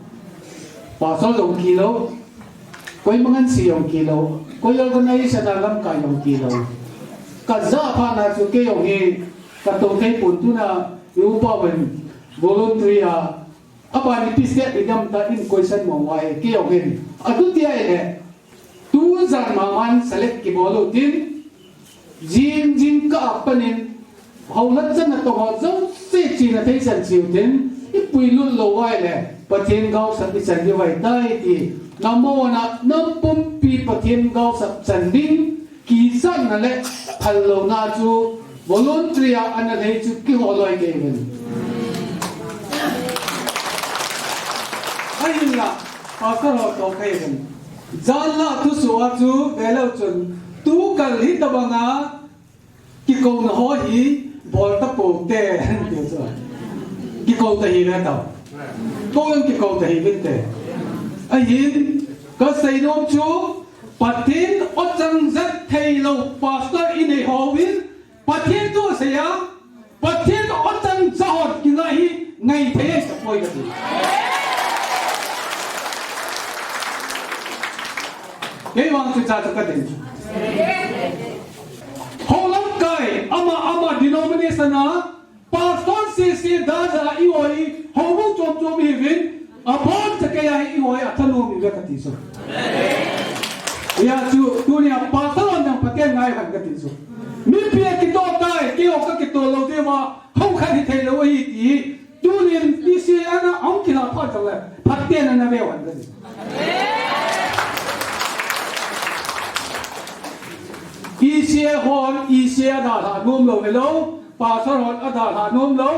pastor jong kilou, koima ngansi jong kilou, koi organization a lamkai jong kilou. Kajah phat na chu kei jong hi, katou thei pon tuna, i upa uvin, voluntary a, aban ipi step idam ta in question mo uva e, kei jong hin. Atu tia ile, tujan maman select kibol u tin, jing jingkah a panin, houlhat chan natong ho jouse chena thei chan cheu tin, ipuilut lou uva ile, Pathen gaosap ichan diu ahitai ti, namona, napumpi Pathen gaosap chan ding, kichatna le phallouna chu voluntary a ana lhei chu kiho loi kei uvin. Ahinla, pastor ho toh kei uvin. Janlhah thusoh a chu velou chun, tukal hitobanga kikouna ho hi bol tapou te, ti chu. Kikou ta hi ve tao. Kou jong kikou ta hi vinte. Ahin, kasei nom chu, Pathen o chang jat theilou pastor inei hon, Pathen thu asei a, Pathen o chang jat hon kingai hi ngai thei ahipoi kati. Kei vang chu cha chu ka ding chu. Hou lamkai, ama, ama denomination a, pastor sese da ja i oi, houbung chom chom i vin, abon cha kei a i oi, a thanom i ve ka ti chu. Hijeh chun, tunia pastor hon jong Pathen ngai hen ka ti chu. Mipi a kitoh tai, keiho ka kitoh lou diu va, hou khat hithei lou ahi ti. Tunin, E C A na ahung kilha phat jongle, phaten ana ve u hen ka ti. E C A hon, E C A dalha nom lou hilou, pastor hon adalha nom lou,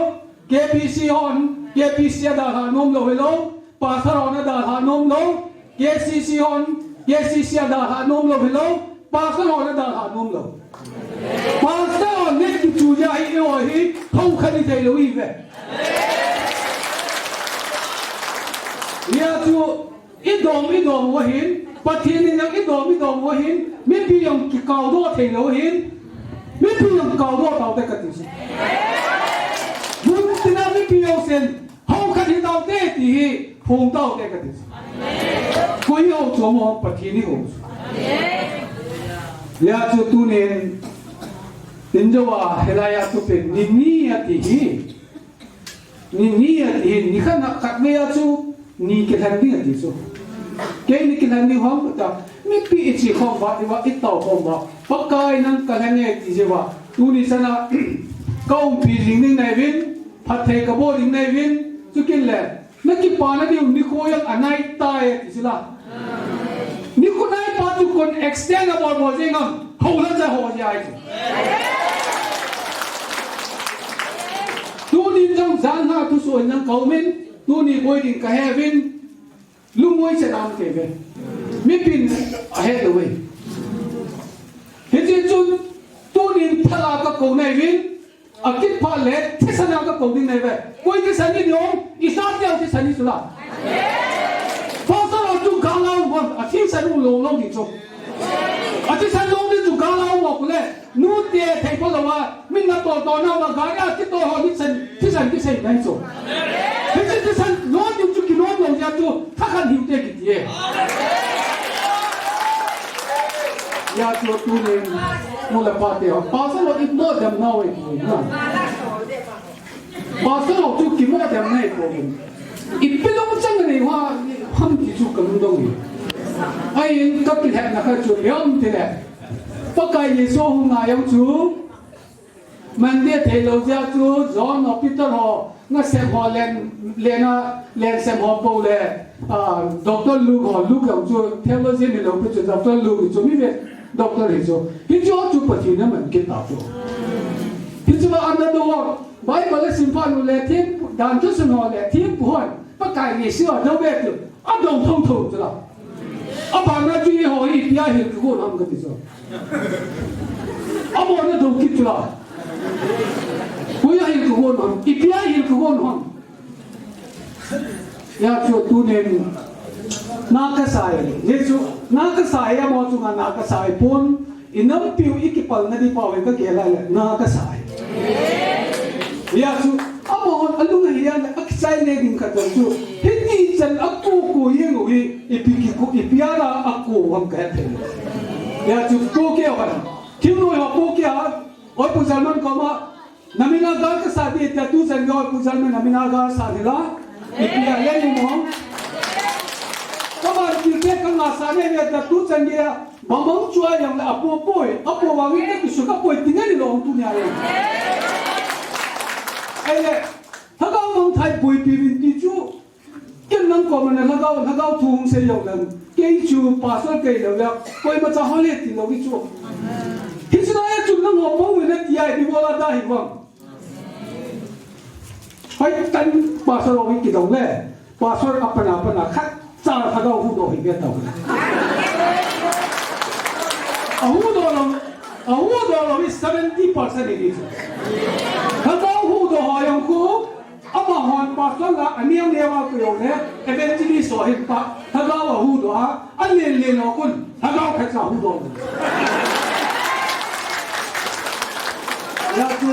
K B C hon, K B C adalha nom lou hilou, pastor hon adalha nom lou, K C C hon, K C C adalha nom lou hilou, pastor hon adalha nom lou. Pastor hon neh kichu jeh a i oi hi, hou khat hithei lou i ve. Hijeh chun, i dom, i dom u ahin, Pathen in jong i dom, i dom u ahin, mipi jong kikao doh thei lou ahin, mipi jong kao doh tau te ka ti chu. Mun tina mipi jousen, hou khat hi tau te ti hi, phong tau te ka ti chu. Koi hou chu mo, Pathen i hou chu. Hijeh chun tunin, in jouva, hilai a chu pen, ni ni a ti hi. Ni ni a ti hi, ni khat na khatvei a chu, ni kilhen ding a ti chu. Kei ni kilhen ding ham ta, mipi i chi khom va, i va, i tao khom va. Pakai nang ka lhen e ti jeh va. Tuni chan a, ka umpi jing ding nei vin, phatthei ka bol ding nei vin, chu kin le. Na kipana diu nikho jong anai tai ti chu la. Nikho nai pa chu kon extend a bol bol jeng am, hou la cha ho jeh ahi chu. Tunin jong jan na thusoh in jong ka um in, tuni boi ding ka he uvin, lungmong chet a um kei ve. Mipin ahet lou ve. Hiti chun, tunin phala ka kou nai uvin, akit phat le, thisan a ka kou ding nei ve. Koi thisan ding ham, i sate thisan ding chu la. Pastor ho chu gal a um hon, a thisan u lou lou ding chu. A thisan lou ding chu gal a um u le, nute thei pha lou a, min na to to na va gal a, kito ho thisan, thisan kisei nai chu. Hiche thisan lou ding chu kinom lou jeh chu, tha khan hiu te kiti e. Hijeh chun tunin, nu le pa te ho, pastor ho i mo dem nau e, na. Pastor ho chu kimo dem nai ko. Ipi lungchang nei ham, ham ti chu ka lungdong e. Ahin ka kilhepna khat chu ipi ham ti le, Pakai Jesu hung nai jong chu, Monday thei lou jeh chu, John ho, Peter ho, nasem ho len, len a, len sem ho pou le, ah, Doctor Luke ho, Luke ho chu theologian hilou pi chu, Doctor Luke chu mi ve, doctor hi chu. Hichu chu Pathen in aman kit ta chu. Hichu ana dong, Bible a sim phat u le, thempu, dan thusun ho le, thempu hon, Pakai Jesu a dou ve chu. Adong thong thong chu la. Abana chu eiho hi ipi a hil kigon ham ka ti chu. Abona dong kit chu la. Koi a hil kigon ham, ipi a hil kigon ham. Hijeh chun tunin na ka sa e. Jesu, na ka sa e, amaho chunga na ka sa e pon. I nampiu i kipalna ding pau hi ka gel a le, na ka sa e. Hijeh chun, amahon alung ahi a le, akichai le ding khat jong chu, hiti chan a ko ko jeng u hi, ipi kiku, ipi a la a ko ham ka het thei. Hijeh chun, ko ke a, thil noi ho ko ke a, oi Pu Jalman koma, Na min a gal ka sa ding tia tu chan gei Pu Jalman na min a gal sa ding la. Ipi a le ni mo. Ka ban kil te ka nga sa ne ne tia tu chan gei a. Bang bang chu a jong le a po poi. A po vang in te kisu ka poi ti nge ni lo tu nia le. Ai le. Lhagao mangthai boipi vin ti chu. Ken nang koma na lhagao, lhagao thu hung sei jong leng. Kei chu pastor kei lou ya, koima cha ho le ti lou hi chu. Hichu na e chu nangho pou in nati a, ipi bol a da hi vang. Hoi tan pastor ho hi kidong le. Pastor a pana pana khat cha lhagao huhdoh hi ve tau. A huhdoh lou, a huhdoh lou hi seventy percent hi chu. Lhagao huhdoh ho jong khu, Amahon pastor la, aneo neo a koi jong le, evangelist ho hin pa, lhagao a huhdoh a, alen len ho khun, lhagao khat cha huhdoh. Ya chu.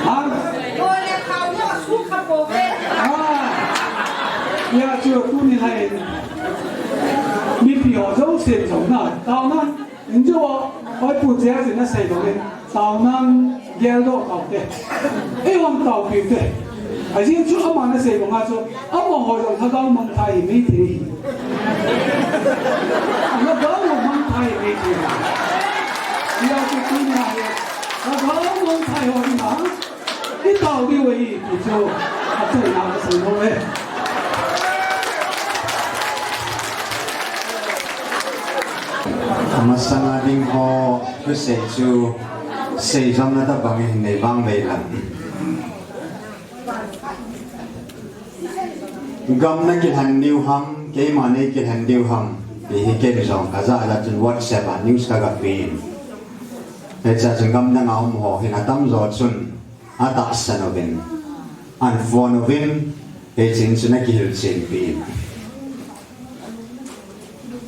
Ha? Ya chu, tuni lai. Sem jong na, taona, injo, hoi pu che a jin na sei jong le, taona, gel do tao te. Ei hon tao pi te. A jin chu ama na sei jong a chu, ama ho jong lhagao mangthah hi mei thei hi. Lhagao mangthah hi mei thei hi. Ia chu tu na hi. Lhagao mangthah ho hi na. I tao diu ahi, ti chu, achaina kasei nom e. Amasanga ding ho, thusei chu, seijamna tabang in nei vang vei lang. Gam na kilhen diu ham, keima nei kilhen diu ham, ti hi ken jong, kajah jat chun WhatsApp a news kaga pen. Hiche a chun gamdang a um ho hin atamjo chun, atahsan uvin, aphone uvin, hiche in chun akihil chenpi in.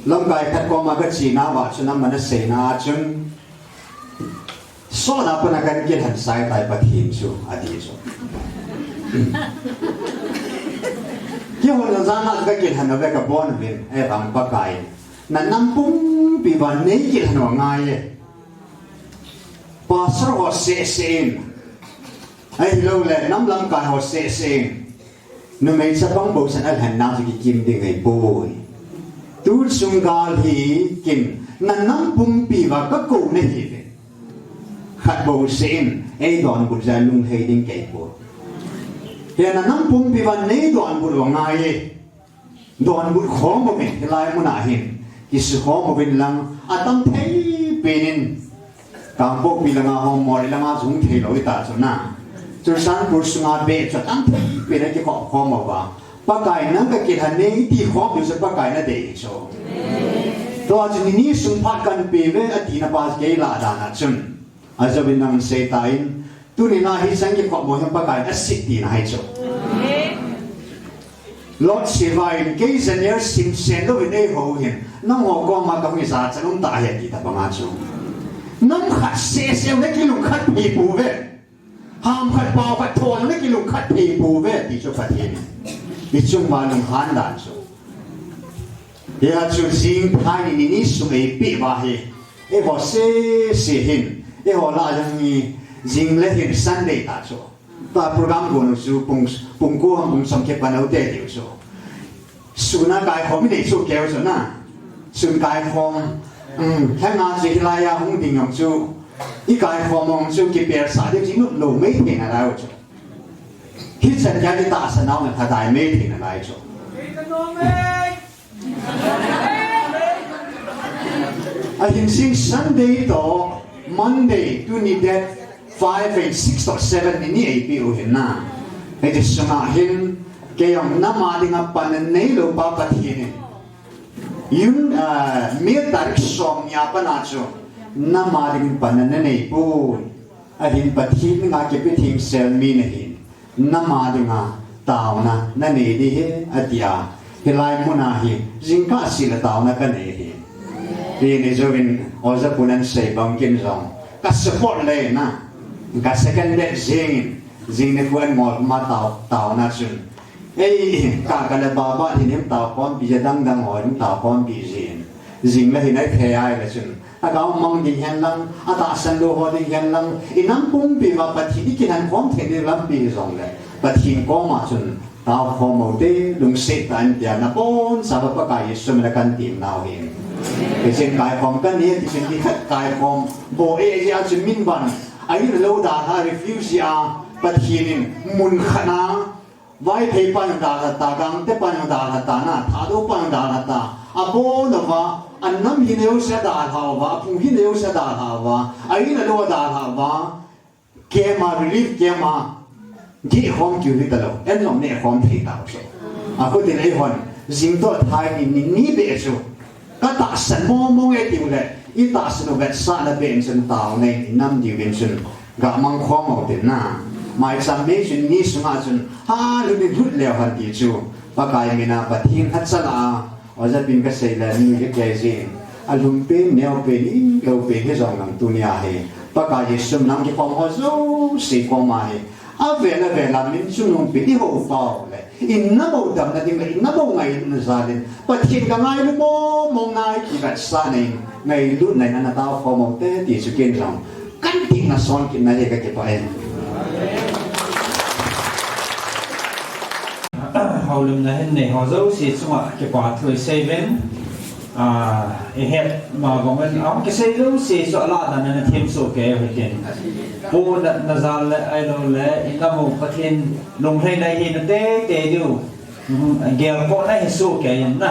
Lamkai khat koma kache nauva chun, aman aseina a chun, sot a pat a kan kilhen sai tai Pathen chu, ati chu. Kihol jana chu kakilhen uve, kabon uvin, ahivang Pakai in, na nam pumpi uva nei kilhen u angai e. Pastor ho seh seh in, ahilouleh nam lamkai ho seh seh in, numei chapang bou chan alhen nau chu kikim ding ahipoi. Tu chung gal hi kin, na nam pumpi uva kakou nahiuve. Khat bou seh in, ei donbut jeh a lunglhai ding kei poi. Hia na nam pumpi uva nei donbut u angai e. Donbut khom uvin, hilai mun a hin, kisukhom uvin lang, atam thei pen in, Kangpokpi langa ho, Moreh langa jong thei lou hita chu na. Churachandpur sunga beh chu atam thei pen a kikhop khom uva. Pakai nang kakilhen e, iti khom diu chu Pakai nadei chu. Tua chu ni ni sung phat kan pe uve, atina pa kei lah dan a chun. Ajouvin nang sei tan, tuni na hi sang kikhop mo hi Pakai in asit tina ahi chu. Lord Shiva in kei Daniel simsen louvin eihou hin, nangho koma kahung ijat chan um ta ahi ati tabang a chu. Nam khat seh seh u na kilungkhat phei pouve. Ham khat pao khat thon u na kilungkhat phei pouve ti chu Pathen in. I chung uva lunghan dan chu. Hia chu jing thai ni ni sung eipeh uva hi. Eiho seh seh hin. Eiho lah jong hi jing le hin Sunday ta chu. Tua program gon u chu pung, pung ko ham pung som kipat u te diu chu. Sun a kaikhom i nei chu keu chu na. Sun kaikhom. Um, lhanga chu hilai a hung ding jong chu. I kaikhom jong chu kipel sah diu chu i nop lou mei thei nalai u chu. Hichan gei a i tahsan nau na lhadai mei thei nalai chu. Ahin jing Sunday toh Monday, tuni date five and six toh seven ni ni eipeh u hin na. Hiche sunga hin kei jong nam a dinga panna neilou pa Pathen in. June, ah, May tarik som ni a pat a chu nam a dingin panna nanei poi. Ahin Pathen dinga kipe thengsel mi nahin, nam a dinga taona nanei ding ahi, ati a. Hilai mun a hi, jingkah seh le taona kanei ahi. Hijeh chun, Oja Pu in asei bang kin jong, ka support le na, ka second date jing in, jing nikho an ngol ma tao, taona chun. Ei, ka, ka le baba hin him tao khompi, ja dang dang ho him tao khompi jin. Jing le hin ai thei ai le chun. Lhagao mang ding hen lang, atahsan lou ho ding hen lang, i nam pumpi uva Pathen i kihen khom thei ding lampi hi jong le, Pathen koma chun tao khom u te, lungset tah in tia nabonchauva Pakai Jesu min a kan tem nau hin. Hichun kaikhom kanei ti chun kikhat kaikhom, bou e, e, a chun min ban, a in lou dalha refugee a, Pathen in mun khat a, Vaiphei pan dalha ta, Gangte pan dalha ta, na, Thadou pan dalha ta. Abon uva, anam hi neocha dalha uva, aphung hi neocha dalha uva, a in a lou dalha uva. Camp a, relief camp a, geh khom kiu hita lou, en jong neh khom thei tau chu. Akhutin eihon, jing toh thai ni, ni, ni beh chu. Ka tahsan mong mong e tiu le, i tahsan u vetsahna beh in chun taona in i nam diu vin chun, ga mang khom u tin na. Maicham mei chun ni sunga chun, ha, lhut in lhut leu hen ti chu, Pakai min a Pathen hachal a, Oja Pu in ka sei le, ni ka kei jin. A lhum pen, neo pen, i lou pen, hi jong nang tuni a hi. Pakai Jesu min a kikhom ho jouse koma hi. Avel avel a min chungnung pi di ho pau le. Inna mo damna ding le, inna mo ngailutna jal in. Pathen ka ngailu mo, mo ngai ti vetsahna in. Ngailutna in ana tao khom u te ti chu ken jong. Kan tina son kin na he ka kipah e. Houlimna hin nei ho jouse chunga kipa thu i sei uvin. Ah, i het ma bang in, ahung kisei jouse chu alah dan in ana them soh kei u hitin. Pu natna jal le, ahilou le, i nam u Pathen lunglhaina hi na teitei diu. Hmm, gelkhohna hi soh kei in na.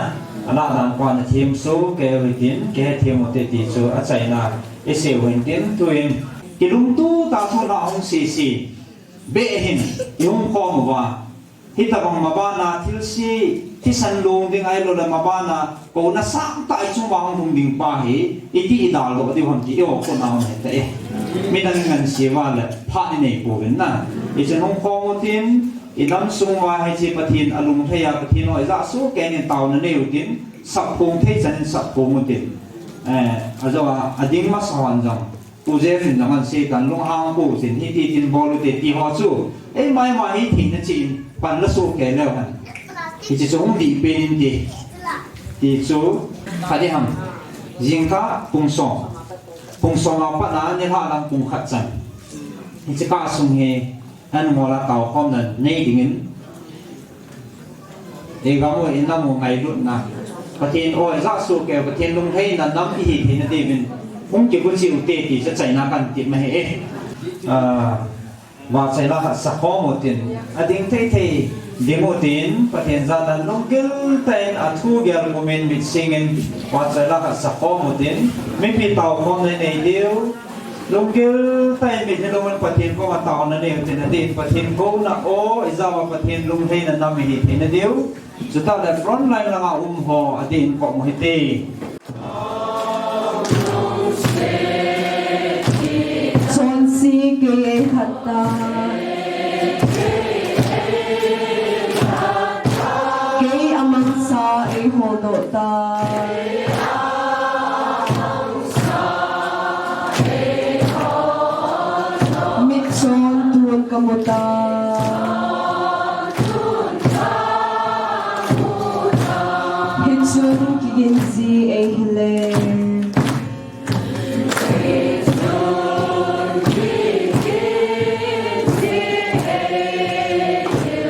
Alah dan pa ana them soh kei u hitin, kihe them u te ti chu achaina i sei u hitin, tuin. Kilungtup tah thu na hung sei sei. Beh hin, i hung khom uva. Hitabang mabana thilse, thisan long ding ahilou le mabana, kouna sangtah i chunga hung lhung ding pa hi, iti i daldoh diu ham ti i ho kona hung hita e. Midang i ngansea uva le, phat i nei pouvin na. Hichun hung khom utin, i lam sung uva hiche Pathen alunglhai a Pathen ho i jah soh kei in taona nei utin, sapphong thei chan in sapphong utin. Eh, ajou a, ading masa hon jong. Pu Jeff in jong ahin sei tan lunghang pou tin, hiti tin bol u te ti ho chu. Eima eima hi theina cheh in pan la soh kei leu hen. Hiche chu hung dih pen in ti. Ti chu, kha di ham. Jingkah pung som. Pung som a pat a nilhah lang pung khat chan. Hiche kah sung hi. An mola tao khomna nei dingin. Ei gam u, i nam u ngailutna. Pathen o, i jah soh kei, Pathen lunglhaina nam i hi theina diuvin. Hung kigo cheh u te ti chu achaina kan ti ma he e. Ah, vahchoi la khat sa khom utin. Ading thei thei ding utin, Pathen jana lunggil tah in athu gel pumin mit singin vahchoi la khat sa khom utin. Mipi tao khomna nei diu. Lunggil tah in mit hilou in Pathen koma taona nei utin, adin Pathen kouna o, i jah uva Pathen lunglhaina nam i hi theina diu. Chutah le front line langa um ho, adin khom u hite. Chonse kei ei khat tai. Kei amangcha ei holdoh tai. Mitchon tun kamu tai. Hichun kigin ji ei hile.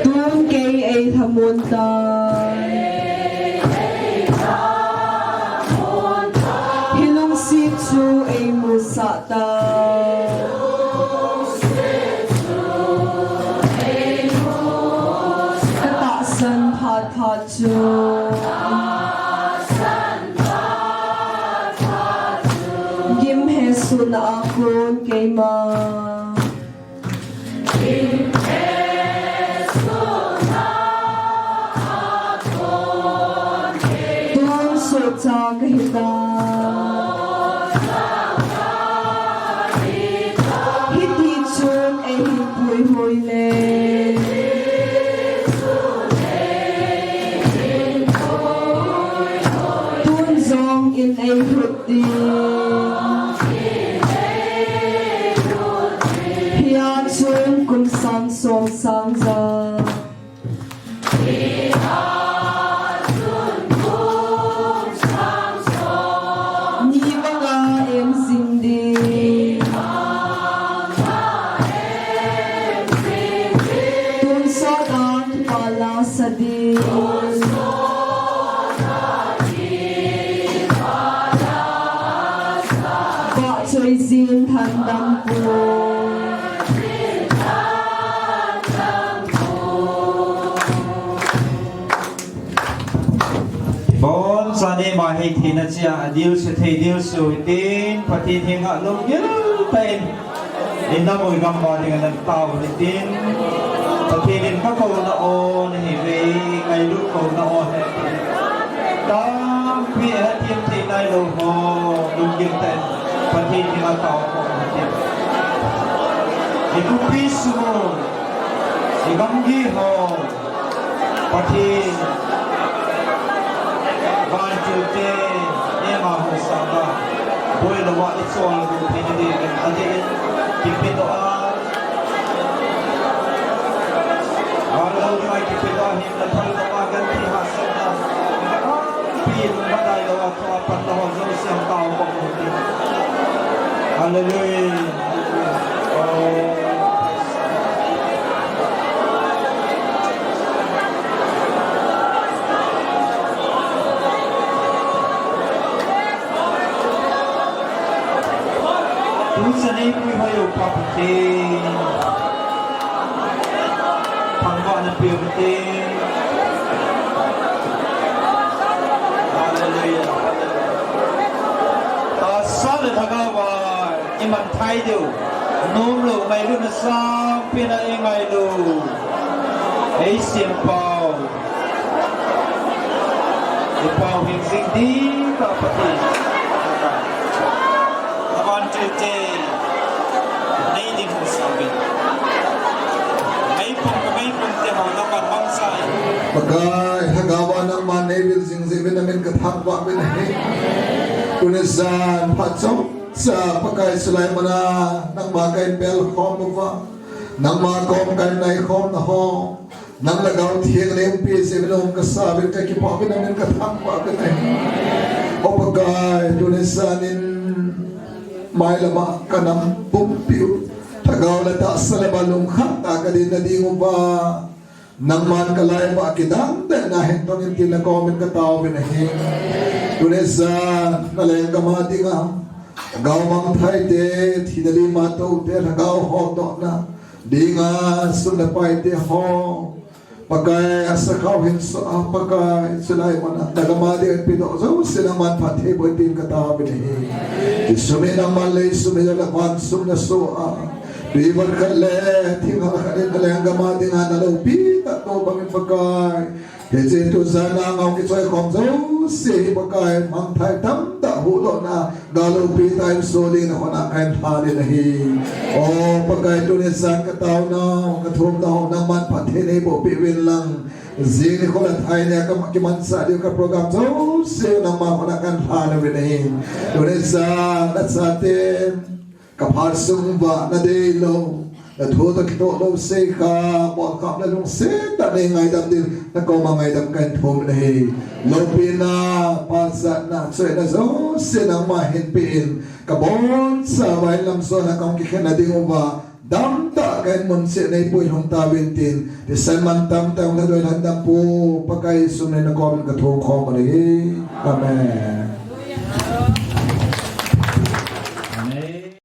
Tun kei ei lhamon tai. Hi lungset chu ei musah tai. Ka tahsan phat phat chu. Gimhesohna a kon keima. Tun sohcha ka hi tai. Hiti chun ei hin puihoi le. Tun jong in ei hlut ding. Hia chun kum sang som sang ja. Ni banga em jing ding. Tonsot a kipa la sa ding. Vahchoi jin thandam poi. Boncha nei ma hi theina cheh a, adilse thei dilse u hitin, Pathen henga lunggil tah in. I nam u i gam uva dinga natao u hitin. Pathen in ka kouna o nahiuve, ngailut kouna o ahi. Tampi ahethem thei nailou ho, lunggil tah in. Pathen henga tao u hitin. I khopi sung u, i gamgi ho. Pathen. Vantil te, eima hung sanga. Boilou a i chol theina dingin, adeh in, kipedoh a. Hallelujah. Tusa nei puihoiyu Pa Pathen. Thangvahna peuhite. Hallelujah. Tahsa le lhagao va iman thei diu. Nomlou ngailutna sangpen a ingailu. Eisempau. Ipau hing jing ding ka Pathen. Aban tuite. Nei ding hung sauvin. Meipum ka meipum te ho nangman mangcha in. Pakai, lhagao va nangman nei vil jing jeh uvin namin ka thangvah uvin ahi. Tuni jan phat chomcha Pakai, chulai mun a nangma kahin bel khom uva, nangma kom kahin nai khomna ho, nang lhagao theng nei umpi jeh uvin um kasa uvin ka kipah uvin namin ka thangvah uvin ahi. O Pakai, tuni jan in mailam a ka nam pumpi u, lhagao le tahsa le bal lungkhat a ka dinna ding uva, nangman ka laipa kidang dehna hin tong in tin na komin ka tao uvin ahi. Tuni jan na lenggam a dinga, lhagao mangthai te, thina lima tou te, lhagao hotdohna dinga sum le pai te ho, Pakai, a sakhao hin so a, Pakai, chulai mun a na gam a ding a pedoh jouse nangman phatthei boh in tin ka tao uvin ahi. Kisum in nangman lei sum in le van sum na so a, tui vat khat le thing hal khat in na lenggam a dinga na loupi tah to bangin Pakai, hiche tujan a ngao kichoi khom jouse hi Pakai, mangthai tamtah huhdohna ga loupi tah in so ding na hon a kahin lhan in ahi. O Pakai, tuni jan ka taona u, ka thumna u nangman phatthei nei boh peh uvin lang. Jing nikho le thai nia ka ma-, kimanchah diu ka program jouse nangma hon a kahin lhan uvin ahi. Tuni jan na chaten ka phat sung uva na deilou, na thu toh kitoh lou sei kha, bolkhah le lungset tah nei ngaidam ding na koma ngaidam kahin thum in ahi. Loupina, pachatna, choina jouse nangma hin pe in, ka boncha uva in lam jon a ka hung kikhenna ding uva, damtah kahin muncheh nei puilhung tauvin tin, thisan mantam tah hung lhadoi lhandam pu Pakai Jesu min in na komin ka thum khom uve. Amen.